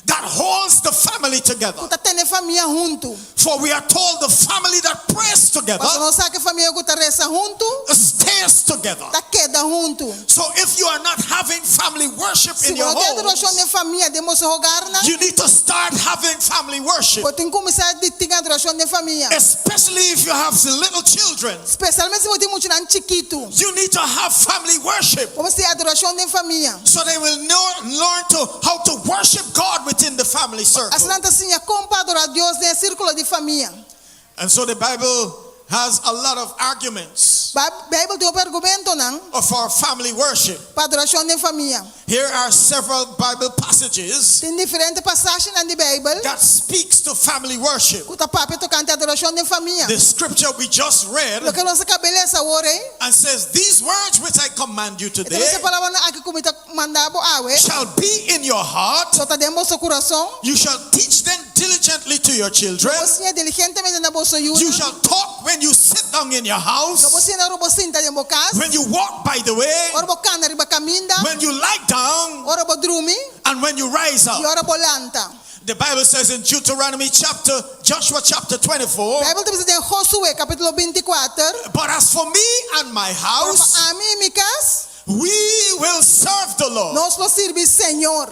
that holds the family together. Ku ta tene famia huntu. For we are told the family that prays together Pasobra nos sa ku famia ku ta resa huntu, stays together. ta keda huntu. So if you are not having family worship Si in your bo no tin home, adorashon den famia, den boso hogarnan, you need to start having family worship. bo tin ku kuminsá tin adorashon den famia. Especially if you have little children. Spesialmente si bo tin muchanan chikitu. You need to have family worship Bo mester adorashon den famia. so they will know, learn to how to worship God within the family circle. Asina nan ta siña kon pa adorá Dios den e sírkulo di famia. And so the Bible has a lot of arguments Beibel tin hopi argumentonan for family worship. pa adorashon den famia. Here are several Bible passages Tin diferente pasashinan di Beibel that speaks to family worship. ku ta papia tokante adorashon den famia. The scripture we just read Loke nos a kaba lesa awor ei, and says, These words which I command you e ta today bisa e palabranan aki ku mi ta manda bo awe, shall be in your heart. lo ta den boso kurason, You shall teach them diligently to your children. Bo siña diligentemente na boso You yunan. shall talk when you sit down in your Lo bo house, siña ora bo sinta den bo kas, when you walk by the way, ora bo kana riba kaminda, when you lie down, ora bo drumi and when you rise i up. ora bo lanta. The Bible says in Deuteronomy chapter, Joshua chapter 24, Beibel ta bisa den Josué kapítulo 24, but as for me and my Pero pa house, ami i mi kas, we will serve the Lord. nos lo sirbi Señor.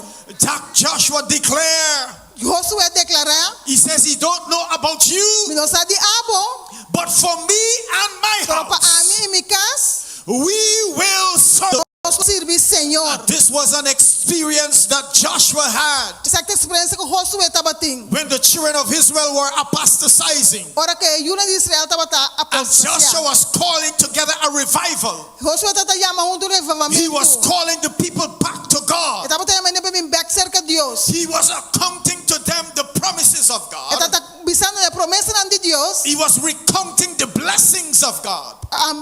Joshua declare, Josué a deklará, he says he don't know about Mi you, no sa di abo, but for me and my pero pa house, ami i mi kas, we will serve. nos lo sirbi Señor. This was an experience that Joshua had Esaki ta eksperensia ku Josué tabatin. when the children of Israel were apostatizing. Ora ku e yunan di Israel tabata And Joshua apostasiá. was calling together a revival. Josué tabata yama huntu He was revivamentu. calling the people back to E God. tabata yama hende pa bin bèk serka Dios. He was accounting to them the promises of E God. tabata bisando e promesanan di Dios, He was recounting the blessings of God.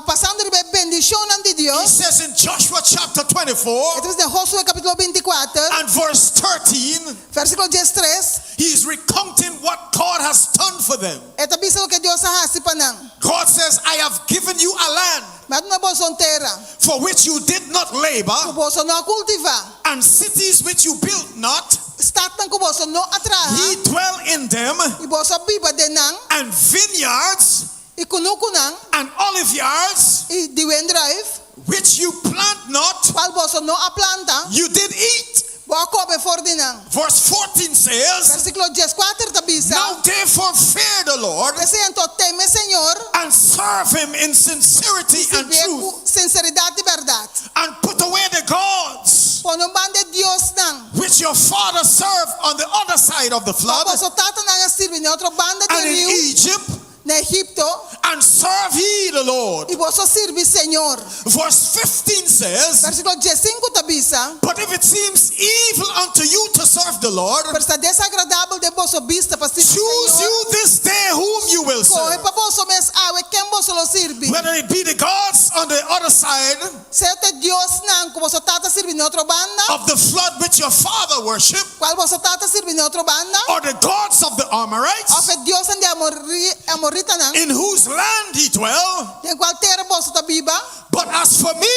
pasando riba e bendishonnan di He Dios. says in Joshua chapter 24 E ta bisa den Josué kapítulo 24, and verse 13, versíkulo 13, he is recounting what God has done for them. e ta bisa loke Dios a hasi pa nan. God says, I have given you a land Mi a duna boso un tera for which you did not ku labor, boso no a kultivá, and cities which you built not. statnan ku boso no a traha, Ye dwell in them, i boso a biba den nan, and vineyards i kunukunan, and olive yards i di wendrùif, which you plant not, kual boso no a planta, you did eat. bo a kome for di nan. Verse 14 says, Versíkulo 14 ta bisa, Now therefore fear the Lord P'esei anto teme Señor and serve him in sincerity i and sirbié truth, ku sinseridat i bèrdat. and put away the gods Pone un banda e diosnan which your father served on the other side of the ku flood boso tatanan a sirbi na otro banda di and in riu, Egypt, na Egipto, and serve ye the Lord. i boso sirbi Señor. Verse 15 says, Versíkulo 15 ta bisa, But if it seems evil unto you to serve the Lord, Pero si ta desagradabel den boso bista pa sirbi choose Señor, you this day whom you will skohe serve. pa boso mes awe ken boso lo sirbi. Whether it be the gods on the other side Sea ta e diosnan ku boso tata a sirbi na otro banda, of the flood which your father worshipped, kual boso tata a sirbi na otro banda, or the gods of the Amorites, òf e diosnan di Amori, Amoritanan, in whose land ye dwell. den kual tera boso ta biba. But as for me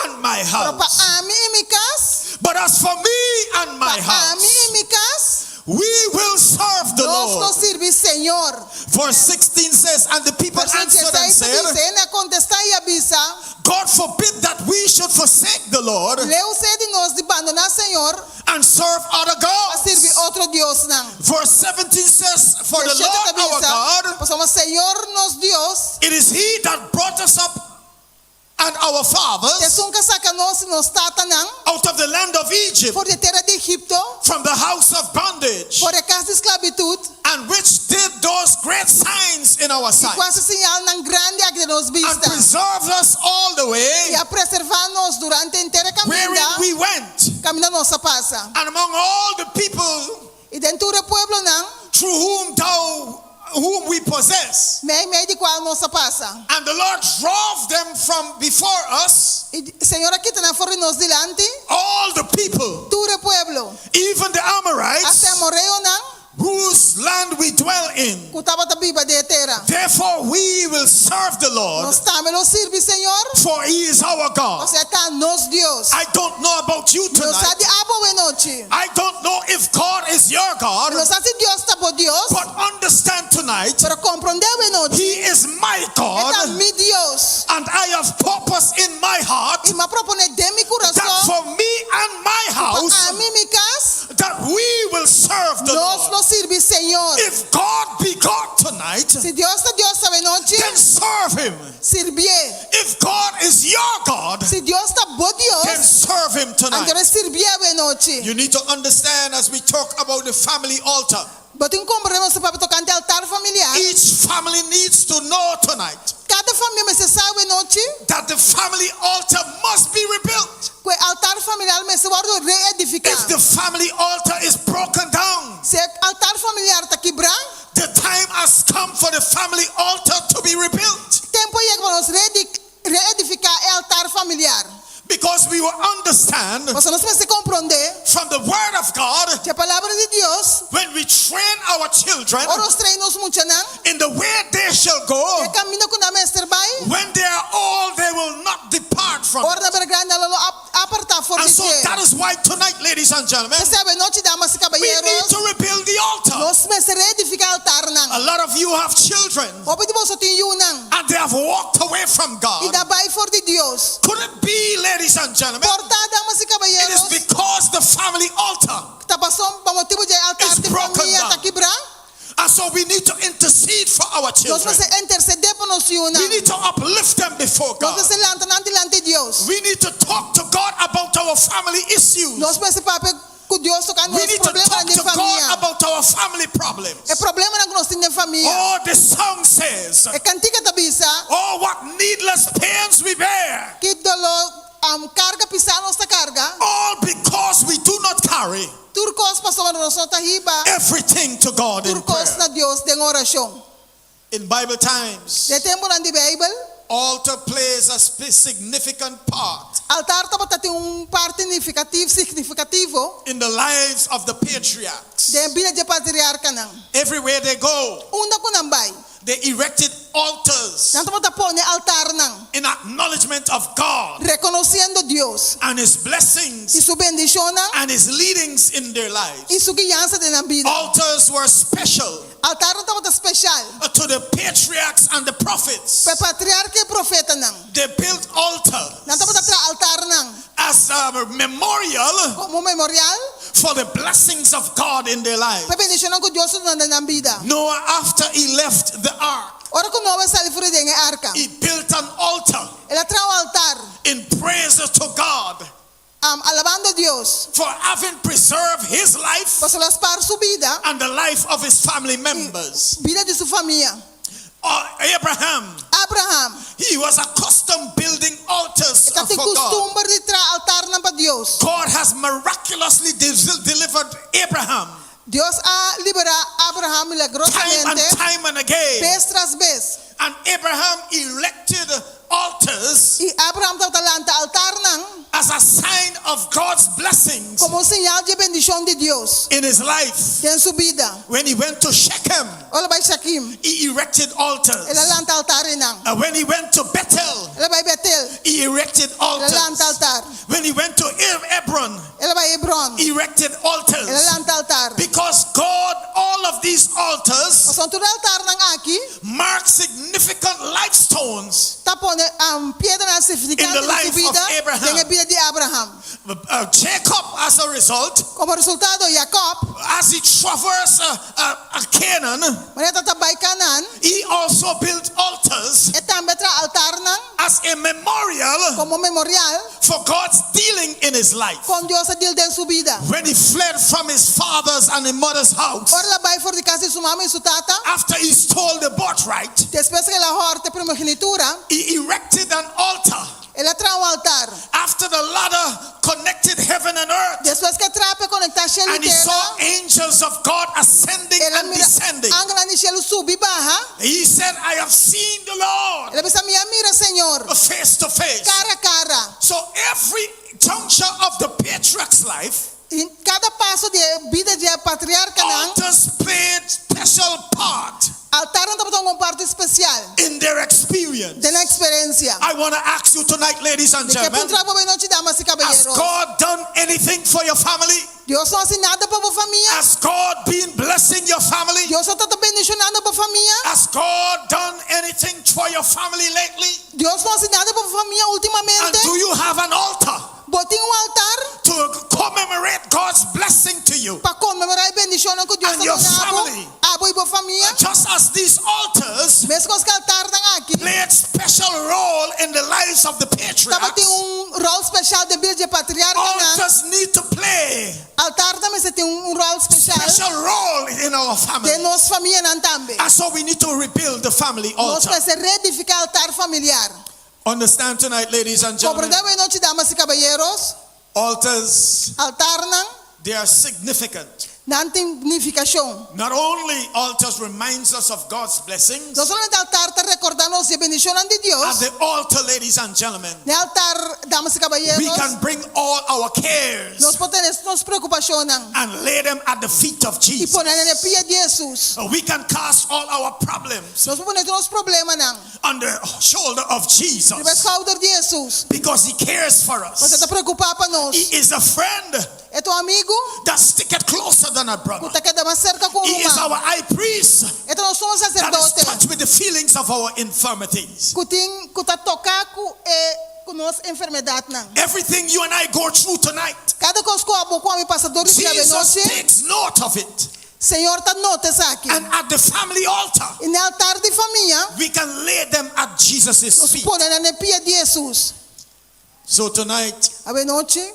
and my Pero pa house, ami i mi kas, but as for me and my pa ami house, i mi kas, we will serve the nos lo Lord. sirbi Señor. Verse 16 says, And the people Versíkulo answered and 16 ta said, bisa, Hende a kontestá i a bisa, God forbid that we should forsake the Lord Leu sea di nos di bandoná Señor and serve other pa sirbi gods. otro diosnan. Verse 17 says, For the 17 Lord ta our bisa, God, Pasobra Señor nos Dios, it is He that brought us up and our fathers Esun ku a saka nos i nos tatanan out of the land of Egypt, for di tera di Egipto, from the house of bondage, for di kas di sklabitut, and which did those great signs in our i sight, ku a hasi señalnan grandi aki den nos and bista, preserved us all the way i a preservá nos durante henter e wherein kaminda, we went. kaminda nos a pasa. And among all the people I den tur e pueblonan, through whom thou whom we possess. meimei di kual nos a pasa. And the Lord drove them from before us, I Señor a kita nan for di nos dilanti, all the people, tur e pueblo, even the hasta Amorites, e amoreonan, whose land we dwell in. ku tabata biba den e tera. Therefore we will serve the Lord, Nos tambe lo sirbi Señor, for he is our God. pasobra e ta nos Dios. I don't know about you Mi no sa tonight. di abo awe nochi. I don't know if God is your God, No sa si Dios ta bo Dios, but understand tonight, pero komprondé awe nochi. He is my E ta God, mi Dios. and I have purpose in my heart I m'a proponé den mi that kurason for me and my pa house, ami i mi kas, that we will serve the nos Lord. lo sirbi Señor. If God be God tonight, Si Dios ta Dios awe nochi, then serve Him. sirbié. If God is your God, Si Dios ta bo then Dios, serve Him tonight. anto sirbié awe nochi. You need to understand as we talk about the family altar. Bo tin ku komprondé nos papia tokante altar familiar. Each family needs to know tonight Kada famia mester sa awe nochi that the family altar must be rebuilt. ku e altar familiar mester wòrdu reedifiká. If the family altar is broken down, Si e altar familiar ta kibrá, the time has come for the family altar to be rebuilt. tempu a yega pa nos reedifiká e altar familiar. Because we will understand Pasobra nos mester komprondé from the Word of God ku e palabra di Dios, when we train our children ora nos train nos muchanan, in the way they shall go, e kaminda ku nan mester bai, when they are old, they will not depart from ora it. nan bira grandi, nan lo no apartá for And di so dje. that is why tonight, ladies and gentlemen, P'esei awe nochi, damas i we need kabayeros, to rebuild the altar. nos mester reedifiká altarnan. A lot of you have children Hopi di boso tin yunan and they have walked away from i God. nan a bai for di Dios. Could it be, ladies and gentlemen, Por ta, damas i it is kabayeros, because the family altar ta paso pa motibu di e altar It's di broken famia ta down. kibrá? And so we need to intercede for our Nos children. mester intersedé pa nos yunan. We need to uplift them before Nos God. mester lanta nan dilanti Dios. We need to talk to God about our family issues. Nos mester papia ku Dios tokante We nos need to problemanan talk den to God famia. about our family problems. E problemanan ku nos tin den famia. Oh, the song says, E kantika ta bisa oh, what needless pains we bear, ki doló karga pisá nos ta karga. all because we do not carry Tur kos pasobra nos no ta hiba everything to God in tur kos prayer. na Dios den orashon. In Bible times, Den tempunan di Beibel, altar plays a significant part altar tabata tin un parti signifikativo in the lives of the patriarchs. den bida di e patriarkanan. Everywhere they go, Unda ku nan bai, they erected altars nan tabata pone altarnan, in acknowledgement of God rekonosiendo Dios and His i blessings su bendishonnan and His leadings in their lives. i su guiansa den nan bida. Altars were special Altarnan tabata spesial to the patriarchs and the prophets. pa e patriarka i profetanan. They built altars Nan tabata traha altarnan as a memorial komo memorial for the blessings of God in their lives. pa e bendishonnan ku Dios a duna den nan bida. Noah, after he left the ark, Ora ku Noe a sali for di den e arka, he built an altar el a traha un altar in praise to God alabando Dios for having preserved his life pasobra el a spar su bida and the life of his family members. bida di su famia. Abraham, Abraham, he was accustomed building altars e tabatin for God. kustumber di traha altarnan pa Dios. God has miraculously delivered Abraham Dios a liberá Abraham time and milagrosamente time and again. bes tras bes. And Abraham erected altars I Abraham tabata lanta altarnan as a sign of God's blessings komo un señal di bendishon di Dios in his life. den su bida. When he went to Shechem, Ora el a bai Shakim, he erected altars. el a lanta altar einan. And when he went to Bethel, El a bai Betel, he erected el a lanta altars. altar. When he went to Hebron, El a bai Hebron, he erected el a altars. lanta altar. Because God, all of these altars Pasobra tur e altarnan aki mark significant life stones. ta pone piedranan In signifikante the den life su of bida, Abraham. den e bida di Abraham. Jacob, as a result, Komo resultado, Jacob, as he traversed Canaan, manera e tabata bai Canaan, he also built altars e tambe a traha altarnan as a memorial komo memorial for God's dealing in his life. kon Dios a deal den su bida. When he fled from his father's and his mother's house, Ora el a bai for di kas di su mama i su tata, after he stole the birthright, despues ku el a hòrta e primogenitura, he erected an altar. el a traha un altar. After the ladder connected heaven and earth, Despues ku e trapi a konektá shelu i and he tera, saw angels of God ascending el a and mira descending, angelnan di shelu subi baha. he said, I have seen the Lord El a bisa, Mi a mira Señor face to face. kara kara. So every juncture of the patriarch's life, I kada paso di e bida di e patriarkanan, altars played special part altarnan tabata hunga un parti spesial in their experience. den nan eksperensia. I want to ask you tonight, ladies and Mi ke gentlemen, puntra bo awe nochi, damas i has kabayeros. God done anything for your family? Dios no a hasi nada pa bo famia? Has God been blessing your family? Dios no tabata bendishonando bo famia? Has God done anything for your family lately? Dios no a hasi nada pa bo famia And últimamente? do you have an altar Bo tin un altar to commemorate God's blessing to you? pa konmemorá e bendishonnan ku Dios And a your duna abo, family. abo i bo famia? Just as these altars Meskos ku altarnan aki played special role in the lives of the tabatin patriarchs, un ròl spesial den bida di e patriarkanan, altars need to play altar tambe mester tin un ròl spesial special role in our family. den nos famianan tambe. And so we need to rebuild the family Nos altar. mester reedifiká altar familiar. Understand tonight, ladies and gentlemen, Komprendé awe nochi, damas i kabayeros, altars, altarnan, they are significant. nan tin nifikashon. Not only altars reminds us of God's blessings, No solamente altar ta rekordá nos di e bendishonnan di at Dios, the altar, ladies and gentlemen, na altar, damas i we kabayeros, can bring all our cares nos por tene nos preokupashonnan and lay them at the feet of i Jesus. pone nan na pia di Hesus. We can cast all our problems Nos por pone tur nos problemanan on the shoulder of riba e Jesus skouder di Hesus, because he cares for pasobra e us. ta preokupá pa nos. He is a friend E ta un amigu that sticketh closer than a ku brother. ta keda mas serka ku un He is ruman. our high priest E ta nos sumo that is saserdote touched with the feelings of our infirmities. ku tin ku ta toká ku e ku nos enfermedatnan. Everything you and I go through tonight, Kada kos ku abo ku ami pasa dor di Jesus anochi, takes note of it. Señor ta nota esaki. And at the family altar, I na altar di famia, we can lay them at Jesus' nos feet. pone nan na pia di Hesus. So tonight, Awe nochi,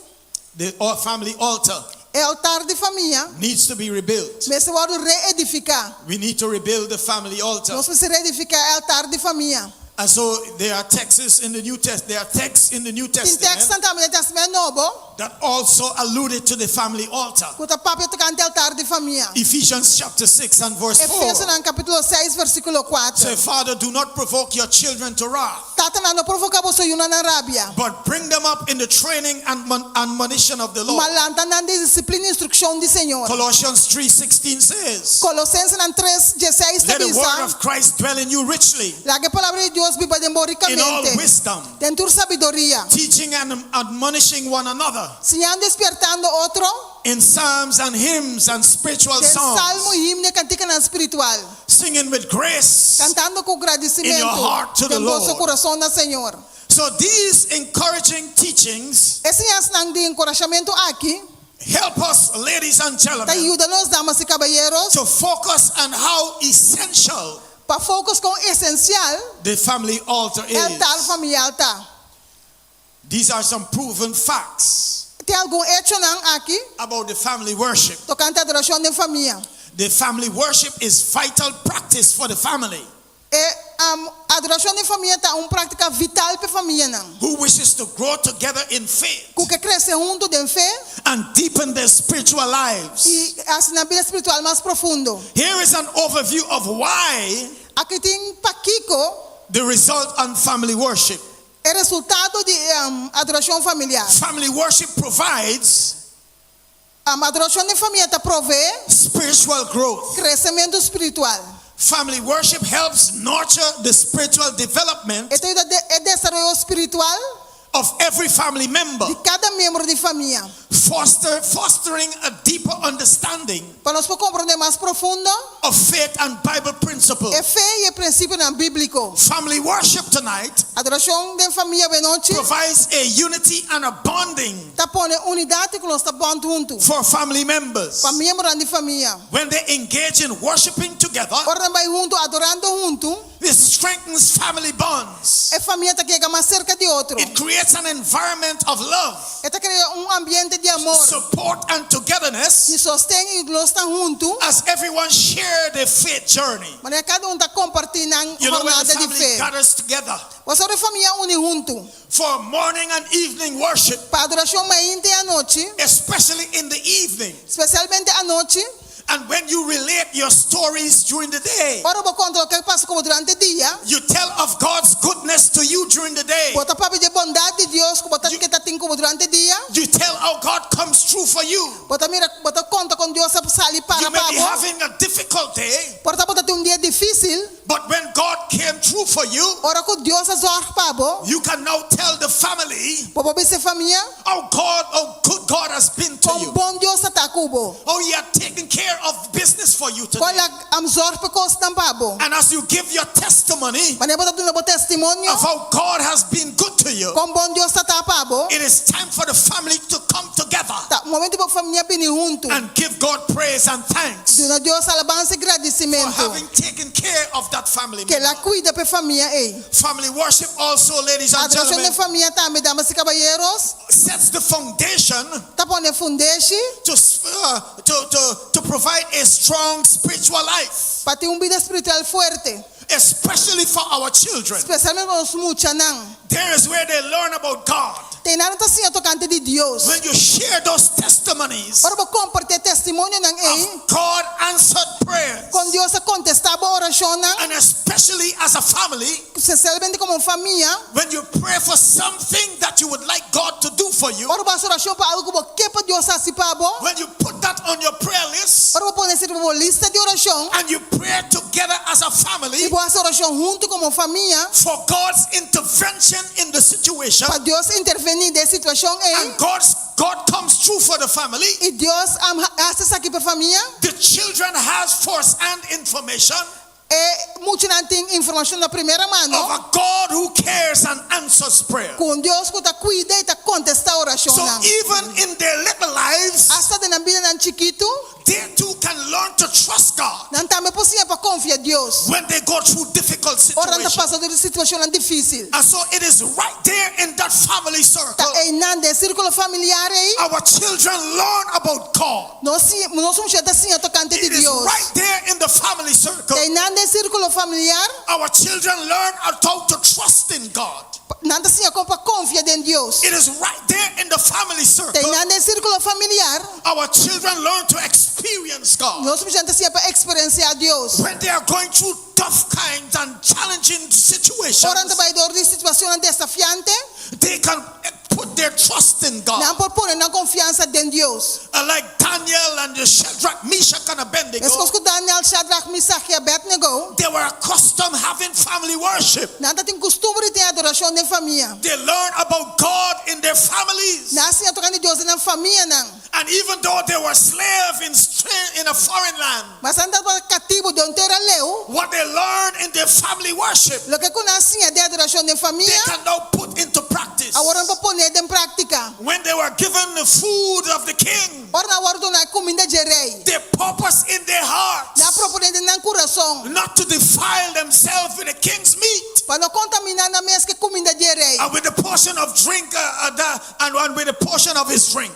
the family altar e altar di famia needs to be rebuilt. mester wòrdu reedifiká. We need to rebuild the family altar. Nos mester reedifiká e altar di famia. And so there are texts in the New Test. There are texts in the New Tin Testament tekstnan tambe den Tèstamènt Nobo that also alluded to the family altar. ku ta papia tokante altar di famia. Ephesians chapter 6 and verse 4. Efesonan kapítulo 6 versíkulo 4. Say, Father, do not provoke your children to wrath, Tatanan, no provoká boso yunan na rabia. but bring them up in the training and admonition of the Lord. Ma lanta nan den disiplina i instrukshon di Señor. Colossians 3:16 says, Kolosensenan 3, 16 ta Let the word bisa, of Christ dwell in you richly, Laga e palabra di Dios biba den bo in all rikamente, wisdom, den tur sabiduria, teaching and admonishing one another siñando i spièrtando otro in psalms and hymns and spiritual den salmo songs, i himno i kantikanan spiritual, singing with grace. kantando ku In your gradisimentu heart to the den boso Lord. kurason na Señor. So these encouraging teachings E siñansanan di enkurashamentu aki help us, ladies and ta gentlemen, yuda nos, damas i kabayeros, to focus on how essential pa focus kon esensial the family altar e altar is. familiar ta. These are some proven facts Tin algun echonan aki about the family worship. tokante adorashon den famia. The family worship is vital practice for the family E um, adorashon den famia ta un práktika vital pa e famianan. who wishes to grow together in faith Ku ke krese huntu den fe and deepen their spiritual lives. i hasi nan bida spiritual mas profundo. Here is an overview of why Aki tin pakiko the result on family worship. e resultado di um, adorashon familiar. Family worship provides Um, adorashon den famia ta proveé spiritual growth. kresementu spiritual. Family worship helps nurture the spiritual development E ta yuda e desaroyo spiritual of every family member, di kada miembro di famia. fostering a deeper understanding Pa nos por komprondé mas profundo of faith and Bible principles. e fe i e prinsipionan bíbliko. Family worship tonight Adorashon den famia awe nochi provides a unity and a bonding ta pone unidat i ku nos ta bond huntu for family members. pa miembronan di famia. When they engage in worshiping together, Ora nan bai huntu adorando huntu, this strengthens family bonds. e famia ta yega mas serka di otro. It creates an environment of love, E ta krea un ambiente di amor, support, and togetherness di sosten i nos ta huntu. as everyone share their faith journey. Manera kada un ta kompartí nan You know, when the jornada di family fe. gathers together Pasobra ora e famia uni huntu for morning and evening worship, pa adorashon mainta i anochi, especially in the evening, spesialmente anochi, and when you relate your stories during the day, ora bo konta loke a pasa ku bo durante dia, you tell of God's goodness to you during the day. bo ta papia di e bondat di Dios ku bo ta ke ta tin ku bo durante dia, You tell how God comes through for you. bo ta mira, bo ta konta kon Dios a sali para You may pa be bo. having a difficult day, Por ta bo ta tin un dia difísil, but when God came through for you, ora ku Dios a zòrg pa bo, you can now tell the family bo por bisa e famia how God, how good God has been to kon you. bon Dios ta ta ku bo. How he had taken care of business for you Kon today. el a zorg pa kosnan pa bo. And as you give your testimony Manera bo ta duna bo testimonio. of how God has been good to you, Kon bon Dios ta pa bo. it is time for the family to come together Ta momento pa famia bini huntu. and give God praise and thanks Duna Dios alabansa i for gradisimentu. having taken care of that family. Ku el a member. kuida pa e famia ei. Family worship also, ladies and Adorashon di gentlemen, famia tambe, damas i kabayeronan. sets the foundation Ta pone fundeshi to provide a strong spiritual life, pa tin un bida spiritual fuerte. Especially for our children. Spesialmente pa nos muchanan. There is where they learn about God. Ta einan nan ta siña tokante di Dios. When you share those testimonies Ora bo kompartí testimonionan ei. Of God answered prayers, Kon Dios a kontestá bo orashonnan. And especially as a family, Spesialmente komo famia. When you pray for something that you would like God to do for you, Ora bo hasi orashon pa algu ku bo ke pa Dios hasi pa bo. When you put that on your prayer list, Ora bo pone esei riba bo lista di orashon. And you pray together as a family I bo hasi orashon huntu komo famia. For God's intervention in the situation, Pa Dios intervení den e situashon ei. And God comes through for the family, I Dios hasi esaki pa e famia. The children has first-hand information E muchanan tin informashon na primera mano. Of a God who cares and answers prayer. Ku un Dios ku ta kuida i ta kontestá orashon. So even in their little lives, Asta den nan bidanan chikitu. They too can learn to trust God. Nan tambe por siña pa konfia Dios. When they go through difficult Ora nan ta situations. pasa den situashonnan difísil. And so it is right there in that family circle. Ta einan den sírkulo familiar ei. Our children learn about God. Nos nos muchanan ta siña tokante di It is Dios. Right there in the family circle. Ta einan den sírkulo familiar. Our children learn how to trust in God. Nan ta siña kon pa konfia den Dios. It is right there in the family circle. Ta einan den sírkulo familiar. Our children learn to experience God. Nos muchanan ta siña pa eksperensiá Dios. When they are going through tough kinds and challenging situations, Ora nan ta bai dor di situashonnan desafiante. They can put their trust in God. Nan por pone nan konfiansa den Dios. Like Daniel and the Shadrach, Meshach, and Abednego. Meskos ku Daniel, Shadrach, Meshach i Abednego. They were accustomed having family worship. Nan tabatin kustumber di tin adorashon den famia. They learned about God in their families. Nan a siña tokante Dios den nan famianan. And even though they were slaves in a foreign land, Maske nan tabata katibu den un tera leu. What they learned in their family worship, Loke ku nan a siña den adorashon den famia. They can now put into practice. Awor nan por pone den práktika. When they were given the food of the king, Ora nan a wòrdu duná kuminda di rei. They purpose in their hearts Nan a proponé den nan kurason. Not to defile themselves with the king's meat. Pa no kontaminá nan mes ku kuminda di rei. And with the portion of drink, and with the portion of his drink.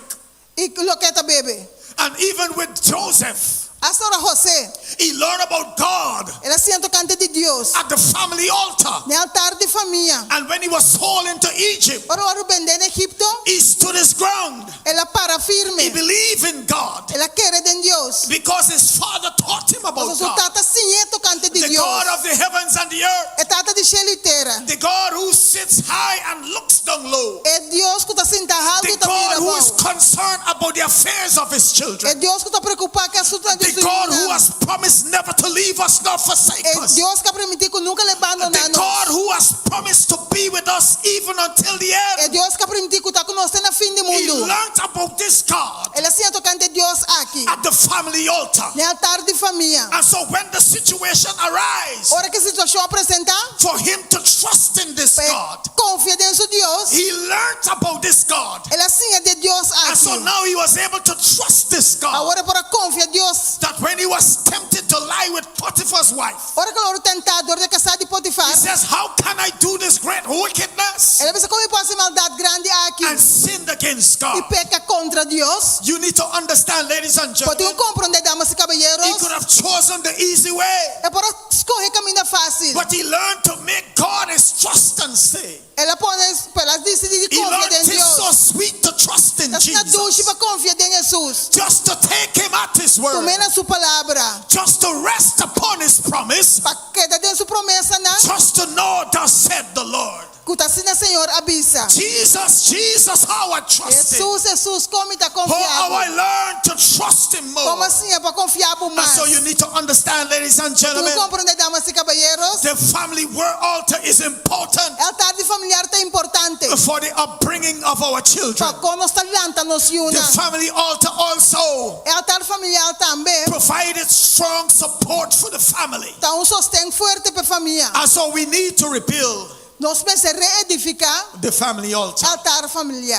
I loke e ta bebe. And even with Joseph, Asta ora José. He learned about God El a siña tokante di Dios. At the family altar. Na altar di famia. And when he was sold into Egypt, Ora el a wòrdu bendé na Egipto. He stood his ground. El a para firme. He believed in God. El a kere den Dios. Because his father taught him about Su God. tata a siñ'é tokante di The Dios. God of the heavens and the earth. E tata di shelu i tera. The God who sits high and looks down low. E Dios ku ta sinta haltu The i ta God mira who is abou. Concerned about the affairs of his children. E Dios ku ta preokupá ku asuntunan di The su God who yunan. has promised never to leave us nor forsake E us. Dios ku a primintí ku nunka lo e bandoná The nos. God who has promised to be with us even until the end. E Dios ku a primintí ku ta ku nos te na fin di He mundu. learned about this God El a siña tokante Dios aki. At the family altar. Na altar di famia. And so when the situation arises Ora ku e situashon presentá. For him to trust in this God, Konfia den su Dios. He learned about this God. El a siña di e Dios And so aki. now he was able to trust this God. Awor e por a konfia Dios. That when he was tempted to lie with Potiphar's wife, Ora ku el a wòrdu tentá dor di kasá di Potifar. He says, "How can I do this great wickedness El a bisa kon mi por hasi e maldat grandi aki And sinned against God?" I peka kontra Dios. You need to understand, ladies and Bo tin gentlemen. ku komprondé, damas i kabayeros. He could have chosen the easy way. E por a skohe kaminda fásil. But he learned to make God his trust and stay. El a pone, el a disidí di He konfia learned den it's Dios. So sweet to trust in Ta asina Jesus. dushi pa konfia den Hesus. Just to take him at his word. Tum'é na su palabra. Just to rest upon his promise. Pa keda den su promesanan. Just to know, thus said the Lord. Ku ta asina Señor a bisa. Jesus, Jesus, how I trust him. Hesus, Hesus, kon mi ta Oh, how I konfia bo. learned to trust him Kon more. mi a siña pa konfia bo And mas. so you need to understand, ladies and Tin ku gentlemen, komprondé, damas i kabayeros, the family word altar is important e altar di familiar ta importante for the upbringing of our children. pa kon nos ta lanta nos The yunan. family altar also E altar familiar tambe provided strong support for the family. ta un sosten fuerte pa e famia. And so we need to rebuild Nos mester reedifiká the family altar. altar familiar.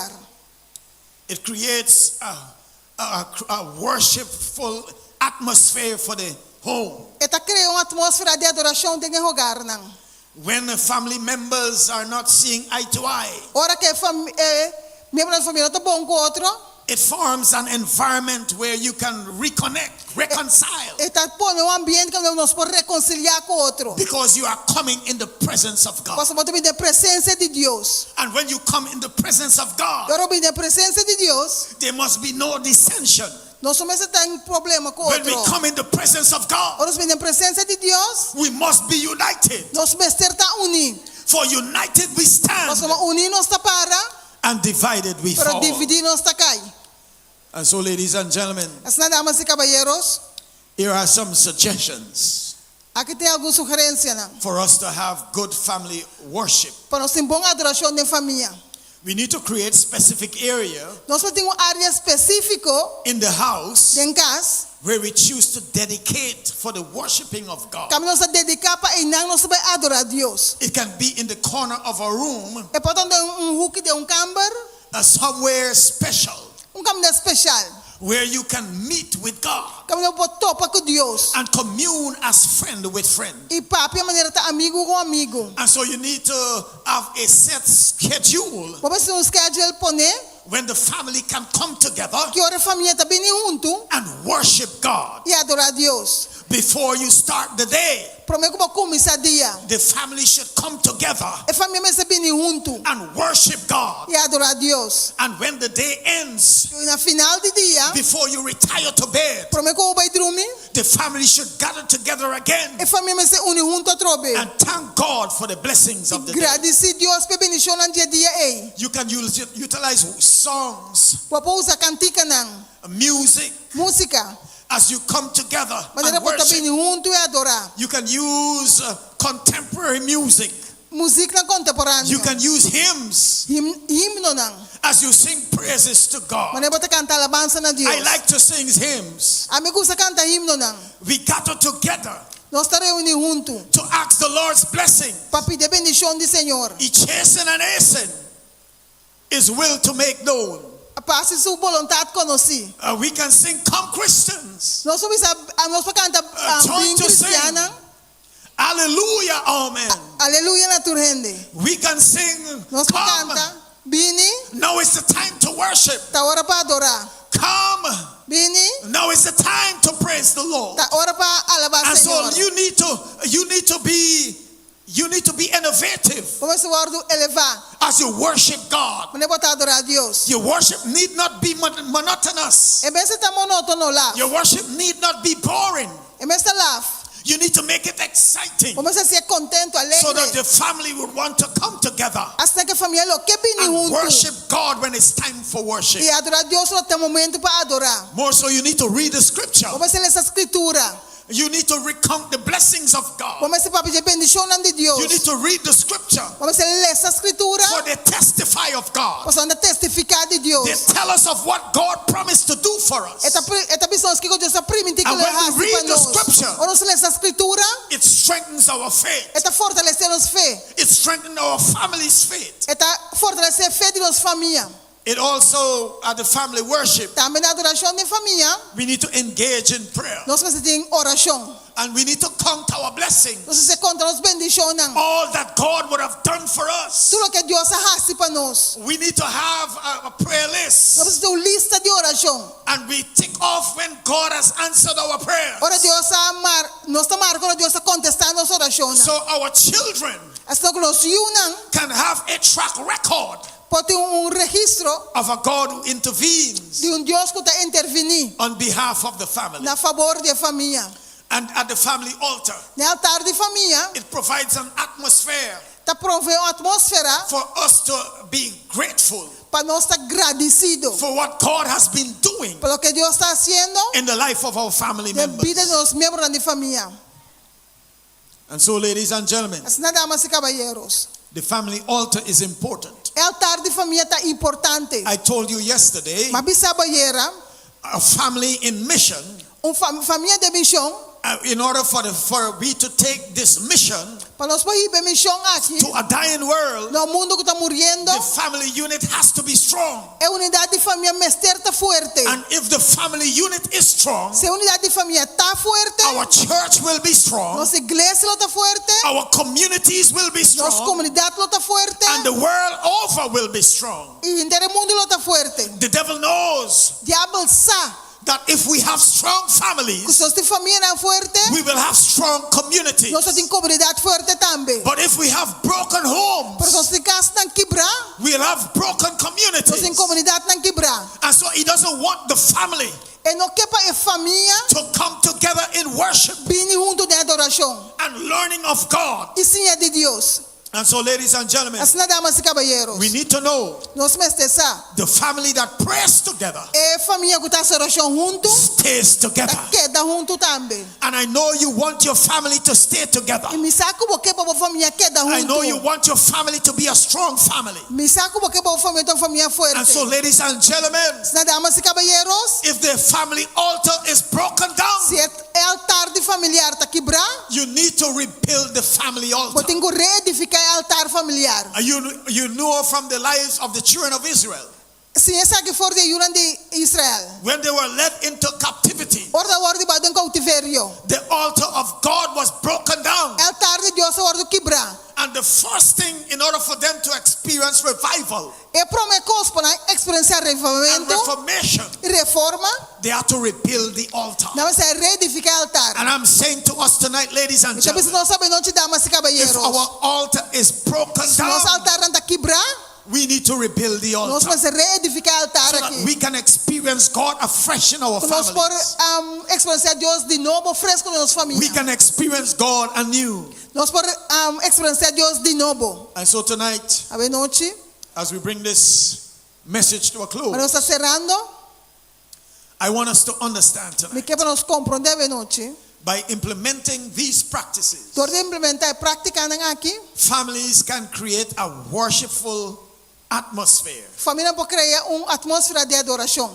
It creates a, a, a worshipful atmosphere for the home. E ta krea un atmósfera di adorashon den e hogarnan. When the family members are not seeing eye to eye, Ora ku e fam e miembronan di famia no ta bon ku otro, it forms an environment where you can reconnect, reconcile, e ta pone un ambiente kaminda nos por rekonsiliá ku otro. because you are coming in the presence of God. Pasobra bo ta bini den presensia di Dios. And when you come in the presence of God, Ora bo bini den presensia di Dios, there must be no dissension. nos no mester tin problema ku When we otro. come in the presence of God, Ora nos bini den presensia di Dios, we must be united. nos mester ta uní. For united we stand, Pasobra uní nos ta para, and divided we pero fall. dividí nos ta kai. And so, ladies and gentlemen, Asina, damas i kabayeros, here are some suggestions aki tin algun sugerensianan for us to have good family worship. pa nos tin bon adorashon den famia. We need to create specific area Nos mester tin un área spesífiko in the house den kas, where we choose to dedicate for the worshiping of God. kaminda nos ta dediká pa einan nos ta bai adorá Dios. It can be in the corner of a room, E por ta den un huki di un kamber, somewhere special un kaminda spesial, where you can meet with God kaminda bo por topa ku Dios and commune as friend with friend. i papia manera ta amigu ku amigu. And so you need to have a set schedule Bo mester tin un schedule poné when the family can come together ki ora e famia ta bini huntu and worship God i adorá Dios. before you start the day. Promé ku bo kuminsá dia, The family should come together e famia mester bini huntu and worship God. i adorá Dios. And when the day ends, I na final di dia, before you retire to bed, promé ku bo bai drumi, the family should gather together again e famia mester uni huntu atrobe. and thank God for the blessings of the day. Gradisí Dios pa e bendishonnan di e dia ei. You can use, utilize songs, Bo por usa kantikanan, music, músika, as you come together manera and bo ta worship. bini huntu i adorá. You can use contemporary music. Músikanan kontemporáneo. You can use hymns Him, himnonan. as you sing praises to God. Manera bo ta kanta alabansa na Dios. I like to sing hymns. Ami gusta kanta himnonan. We gather together Nos ta reuní huntu to ask the Lord's blessing. pa pidi bendishon di Señor. He chasten and hasten His will to make known. Pa hasi su boluntat konosí. We can sing, Come Christians. Nos por bisa, nos por kanta Join bin to sing. kristiannan. Hallelujah, amen. Aleluya na tur hende. We can sing, Nos por Come. kanta bini, Now is the time to worship. ta ora pa adorá. Come. Bini, Now is the time to praise the Lord. ta ora pa alabá And so Señor. you need to be you need to be innovative Bo mester wòrdu elevá. as you worship God. Manera bo ta adorá Dios. Your worship need not be monotonous. E no mester ta monótono laf. Your worship need not be boring. E no mester ta laf. You need to make it exciting Bo mester hasié kontentu, so that alegre. the family would want to come together Asina ku e famia lo ke bini and huntu. worship God when it's time for worship. I adorá Dios ora ta momentu pa adorá. More so, you need to read the scripture. Bo mester lesa skritura. You need to recount the blessings of God. Bo mester papia di e bendishonnan di Dios. You need to read the scripture Bo mester lesa skritura. for they testify of God. Pasobra nan ta testifiká di Dios. They tell us of what God promised to do for us. E ta e ta bisa nos kiko Dios a primintí ku And lo when we hasi read pa the nos. scripture, Ora nos lesa skritura, It strengthens our faith. e ta fortalesé nos fe. It strengthens our family's faith. E ta fortalesé fe di nos famia. It also, at the family worship, Tambe na adorashon di famia, we need to engage in prayer. nos mester tin orashon. And we need to count our blessings. Nos mester konta nos bendishonnan. All that God would have done for us. Tur loke Dios a hasi pa nos. We need to have a prayer list. Nos mester tin un lista di orashon. And we tick off when God has answered our prayers. Ora Dios a mar, nos ta marka ora Dios a kontestá nos orashonnan. So our children Asina ku nos yunan can have a track record por tin un registro of a God who intervenes di un Dios ku ta intervení on behalf of the family. na fabor di e famia. And at the family altar, Na altar di famia, it provides an atmosphere Ta proveé un atmósfera for us to be grateful pa nos ta gradisido for what God has been doing pa loke Dios ta hasiendo in the life of our family den members. bida di nos miembronan di famia. And so, ladies and gentlemen, Asina, damas i kabayeros, the family altar is important. e altar di famia ta importante. I told you yesterday, M'a bisa bo ayera, a family in mission, un famia den mishon, in order for we to take this mission pa nos por hiba e mishon aki to a dying world, na un mundu ku ta muriendo, the family unit has to be strong. e unidat di famia mester ta fuerte. And if the family unit is strong, Si e unidat di famia ta fuerte, our church will be strong, nos iglesia lo ta fuerte, our communities will be nos strong, komunidat lo ta fuerte, and the world over will be strong. i henter e mundu lo ta fuerte. The devil knows Diabel sa that if we have strong ku families, si nos tin famianan fuerte, we will have strong communities. nos lo tin komunidat fuerte tambe. But if we have broken homes, Pero si nos tin kasnan kibrá, we'll have broken nos tin communities. komunidatnan kibrá. And so he doesn't want the family E no ke pa e famia to come together in worship bini huntu den adorashon and learning of God. i siña di Dios. And so, ladies and gentlemen, Asina, damas i kabayeros, we need to know nos mester sa the family that prays together e famia ku ta hasi orashon huntu stays together. ta keda huntu tambe. And I know you want your family to stay together. I mi sa ku bo ke pa bo famia keda I know you huntu. want your family to be a strong family. Mi sa ku bo ke pa bo famia ta un famia And so, fuerte. ladies and gentlemen, Asina, damas i kabayeros, if the family altar is broken down, si e altar di familiar ta kibrá, you need to rebuild the family bo altar. tin ku reedifiká e altar familiar. And you know from the lives of the children of Israel, Siña esaki for di e yunan di Israel. when they were led into captivity, Ora nan a wòrdu hibá den koutiverio, the altar of God was broken down. e altar di Dios a wòrdu kibrá. And the first thing in order for them to experience revival E promé kos pa nan eksperensiá and revivamentu reformation, i reforma, they had to rebuild the altar. nan mester a reedifiká e altar. And I'm saying to us tonight, ladies and Mi ta bisa gentlemen, nos awe nochi, damas i if kabayeros, our altar is broken si nos down, altarnan ta kibrá, we need to rebuild the nos altar mester reedifiká e altar so that aki. we can experience God afresh in our Ku nos por families. eksperensiá Dios di nobo, fresku den nos We famia. can experience God anew. Nos por eksperensiá Dios di nobo. And so tonight, Awe nochi, as we bring this message to a ora close, nos ta serando, I want us to understand mi tonight ke pa nos komprondé awe nochi. by implementing these practices, Dor di implementá e práktikanan aki, families can create a worshipful atmosphere famianan por krea un atmósfera di adorashon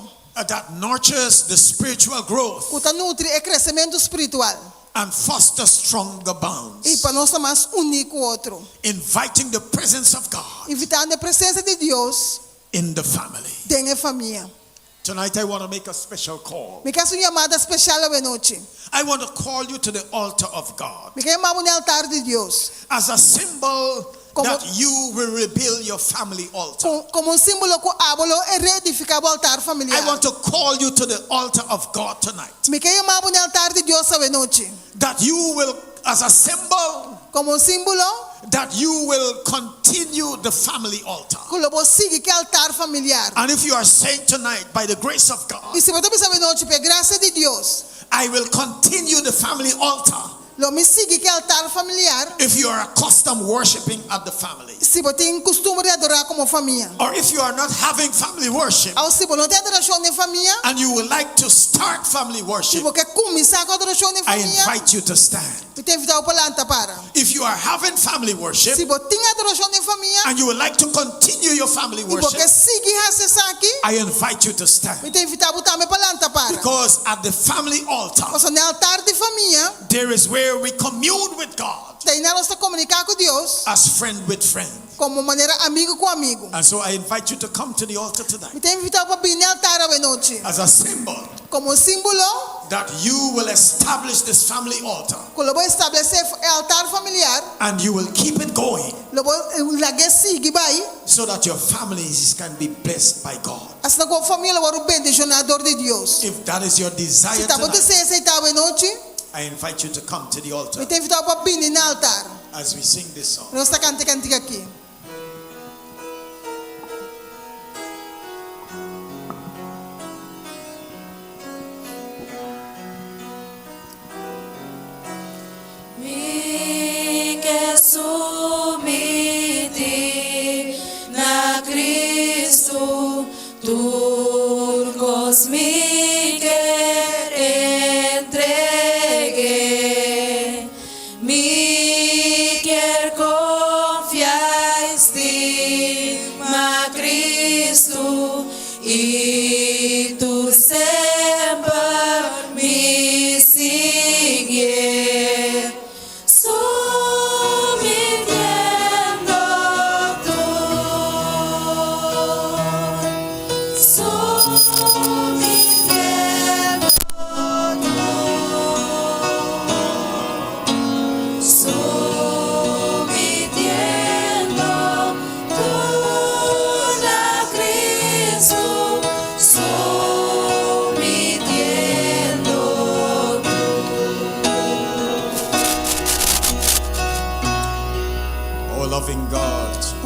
that nurtures the spiritual growth ku ta nutri e kresementu spiritual and foster stronger bonds, i pa nos ta mas uní ku otro, inviting the presence of God invitando e presensia di Dios in the family. den e famia. Tonight, I want to make a special call. Mi ke hasi un yamada spesial awe nochi. I want to call you to the altar of God Mi ke yama bo na altar di Dios as a symbol Como- that you will rebuild your family altar. komo un símbolo ku abo lo reedifiká bo altar I familiar. want to call you to the altar of God tonight. Mi ke yama bo na altar di Dios awe nochi That you will, as a symbol, komo un símbolo that you will continue the family altar. ku lo bo sigui ku e altar familiar. And if you are saying tonight, by the grace of God, I si bo ta bisa awe nochi, pa e grasia di Dios, I will continue the family altar. lo mi sigui ku e altar familiar. If you are accustomed worshiping at the family, Si bo tin kustumber di adorá komo famia. or if you are not having family worship Òf si bo no tin adorashon den famia, and you would like to start family si worship, bo ke kuminsá ku adorashon den I famia, invite you to stand. mi ta invitá bo pa lanta para. If you are having family worship Si bo tin adorashon den famia, and you would like to continue your family i bo worship, ke sigui hasi esaki, I invite you to stand. mi ta invitá bo tambe pa lanta para. Because at the family altar, Pasobra na altar di famia, there is where we commune with God ta einan nos ta komuniká ku Dios as friend with friend. komo manera amigu ku amigu. And so I invite you to come to the altar tonight Mi ta invitá bo pa bini na altar awe nochi as a symbol komo símbolo that you will establish this family altar ku lo bo establesé e altar familiar, and you will keep it going lo bo lag'é sigui bai, so that your families can be blessed by God. asina ku bo famia lo wòrdu bendishoná dor di Dios. If that is your desire Si ta bo tonight, deseo esei ta awe nochi, I invite you to come to the altar mi ta invitá bo pa bini na altar. as we sing this song. Nos ta kanta e kantika aki. Mi ke sumi.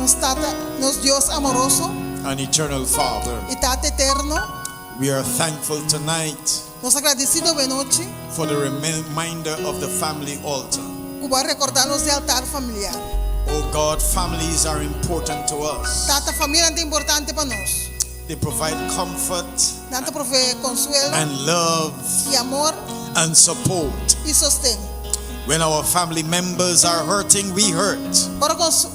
Nos Tata, nos Dios amoroso and eternal Father, i Tata eterno, we are thankful tonight nos ta gradesido awe nochi for the reminder of the family altar. ku bo a rekordá nos di altar familiar. Oh God, families are important to us. Tata, famianan ta importante pa nos. They provide comfort Nan ta proveé konsuelo and love i amor and support. i sosten. When our family members are hurting, we hurt. Ora ku nos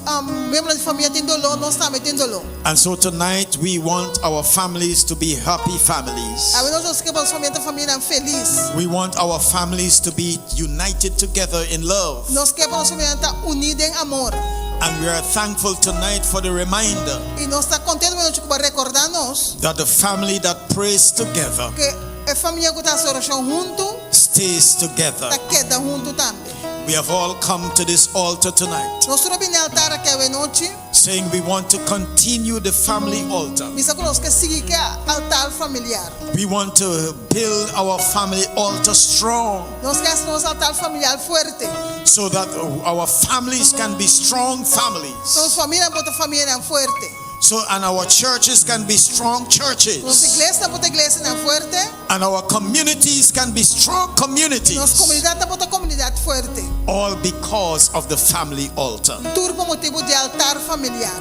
miembronan di famia tin doló, nos tambe tin doló. And so tonight we want our families to be happy families. Awe nochi nos ke pa nos famia ta famianan felis. We want our families to be united together in love. Nos ke pa nos famianan ta uní den amor. And we are thankful tonight for the reminder I nos ta kontentu awe nochi ku bo a rekordá nos that the family that prays together ku e famia ku ta hasi orashon huntu stays together. ta keda huntu tambe. We have all come to this altar tonight Nos tur a bini altar aki awe nochi saying we want to continue the family altar. bisa ku nos ke sigui ku e altar familiar. We want to build our family altar strong Nos ke hasi nos altar familiar fuerte. so that our families can be strong So families. nos famianan por ta famianan fuerte. So and our churches can be strong Nos churches. iglesianan por ta iglesianan fuerte. And our communities can be strong Nos communities. komunidatnan por ta komunidat fuerte. All because of the family altar. Tur pa motibu di altar familiar.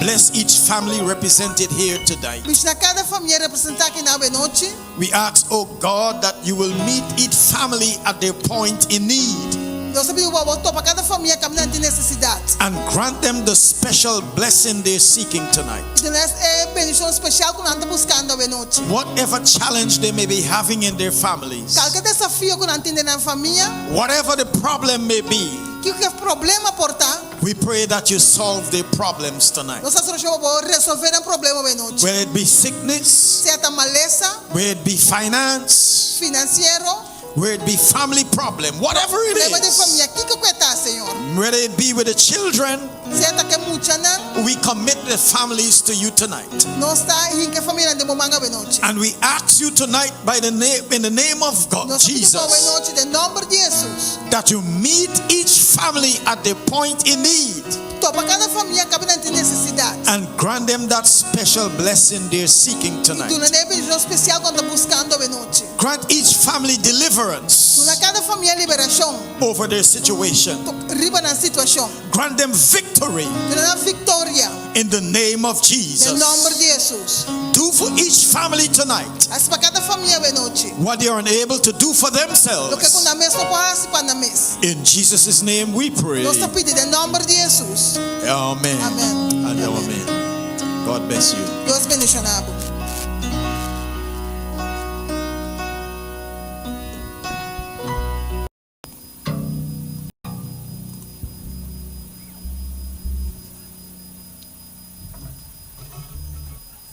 Bless each family represented here tonight. Bendishoná kada famia representá aki na awe nochi. We ask, oh God, that you will meet each family at their point in need. Nos ta pidi bo pa bo topa kada famia kaminda nan tin nesesidat. And grant them the special blessing they're seeking tonight. I duna es e bendishon spesial ku nan ta buskando awe nochi. Whatever challenge they may be having in their families, Kalke desafio ku nan tin den nan famia, whatever the problem may be, kiko ku e problema por ta, we pray that you solve their problems tonight. nos ta hasi orashon pa bo resolvé nan problema awe nochi. Whether it be sickness, Sea ta malesa, whether it be finance, finansiero, whether it be family problem, whatever it problema di is, famia, kiko ku e ta, Señor. whether it be with the children, Sea ta ku e muchanan, we commit the families to you tonight. nos ta hinka e famianan den bo man awe nochi. And we ask you tonight by the name in the name of God, Nos ta pidi bo awe Jesus, nochi den nòmber di Hesus. that you meet each family at their point in need Topa kada famia kaminda nan tin nesesidat. and grant them that special blessing they're seeking I tonight. duna nan e bendishon spesial ku nan ta buskando awe nochi. Grant each family deliverance Duna kada famia liberashon over their situation. riba nan situashon. Grant them victory Duna nan viktoria in the name of den Jesus. nòmber di Hesus. Do for each family tonight Hasi pa kada famia awe nochi what they are unable to do for loke ku themselves. nan mes no por hasi pa nan mes. In Jesus' name we pray. Nos ta pidi den nòmber di Hesus. Amen. Amen. And amen. God bless you. Dios bendishoná bo.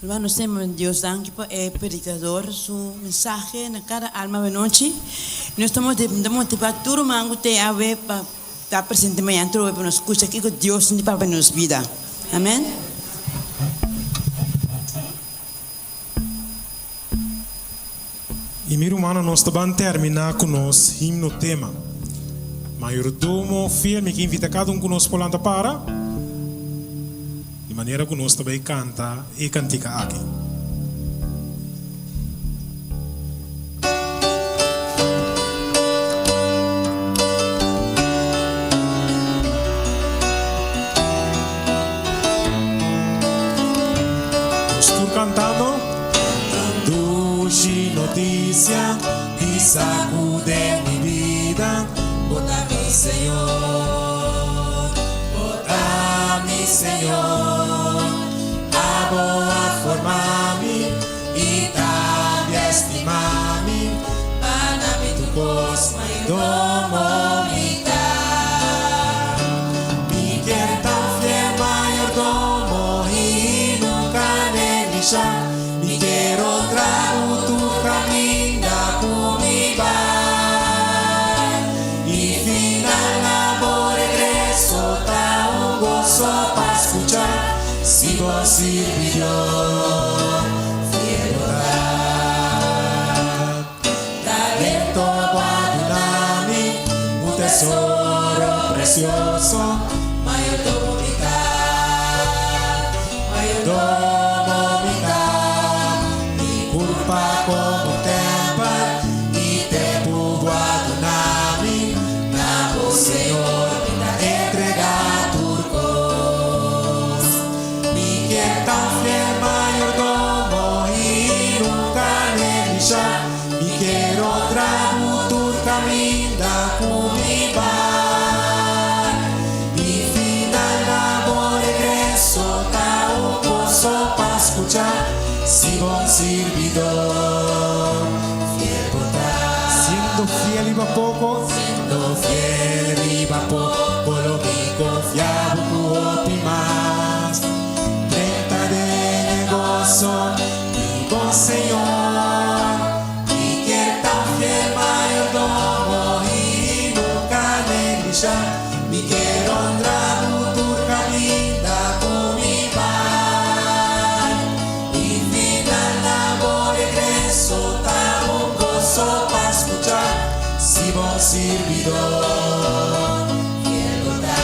Hermano, nos ta Dios danki pa e predicador su mensahe na cada alma awe nochi. Nos ta motiva tur ruman cu te awe pa ta presente mañana trobe pa nos scucha kico Dios tin di papia na nos bida. Amen. I mi rumannan nos ta ban terminá ku nos himno tema. Mayordomo fiel mi ke invita kada un ku nos por lanta para di manera ku nos ta bai kanta e kantika aki. Nos tur kantando. Tan dushi notisia di sakude mi bida. Bo ta mi Señor, bo ta mi Señor. Abo a forma mi i tambe a stima mi. Pa na mi tur kos mayordomo mi ta. Mi kier ta un fiel mayordomo i nunka neglisha. Mi kier honra bo tur kaminda ku mi bai. I final na bo regreso ta un goso pa skucha si bo sirbi Dios fiel bo ta. Talento bo a duna mi, un tesoro precioso, mayordomo mi ta. komo tèmpel i tempu bo a duna mi. Na bo, Señor, mi ta entregá tur kos. Mi kier ta un fiel mayordomo i nunka neglishá. Mi kier honra bo tur kaminda ku mi bai. I final na bo regreso ta un goso pa skucha si bon sirbidor fiel bo ta. Siendo fiel riba poko. Siendo fiel riba poko lo mi konfia bo ku hopi mas. Drenta den e goso di bo Señor. Mi kier ta un fiel mayordomo i nunka neglisha. Mi kier honra bo tur kaminda ku mi bai. I final na bo regreso ta un goso pa skucha si bon sirbidor fiel bo ta.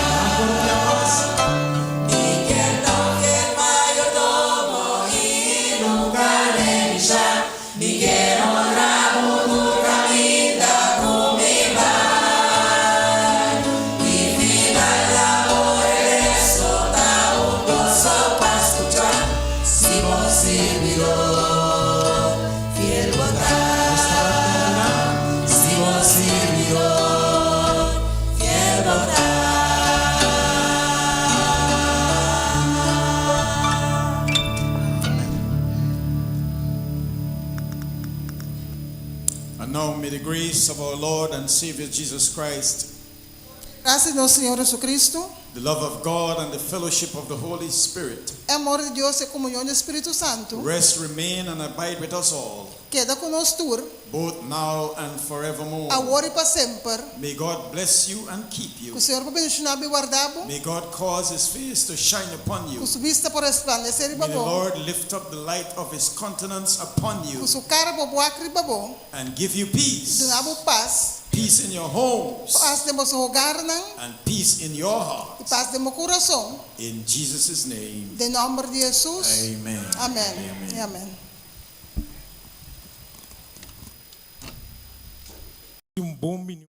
Mi kier ta un fiel mayordomo i nunka neglisha. Mi kier honra bo tur kaminda ku mi bai. I final na bo regreso ta un goso pa skucha si bon sirbidor fiel bo ta. Si bon sirbidor fiel bo ta. And now may the grace of our Lord and Savior Jesus Christ, Grasia di nos Señor Jesucristo, the love of God, and the fellowship of the Holy Spirit amor di Dios i komunion di Spiritu Santu, rest, remain, and abide with us all, keda ku nos tur, both now and forevermore. awor i pa semper. May God bless you and keep you. Ku Señor por bendishoná bo i warda bo, May God cause his face to shine upon you. ku su bista por resplandesé May riba the bo, Lord lift up the light of his countenance upon you ku su kara por wak riba bo, and give you peace. duna bo pas, Peace in your homes pas den boso hogarnan and peace in your heart. i pas den bo kurason. In Jesus' name, Den nòmber di Hesus. amen. Amèn. Amen. Amèn. Un bon minuut.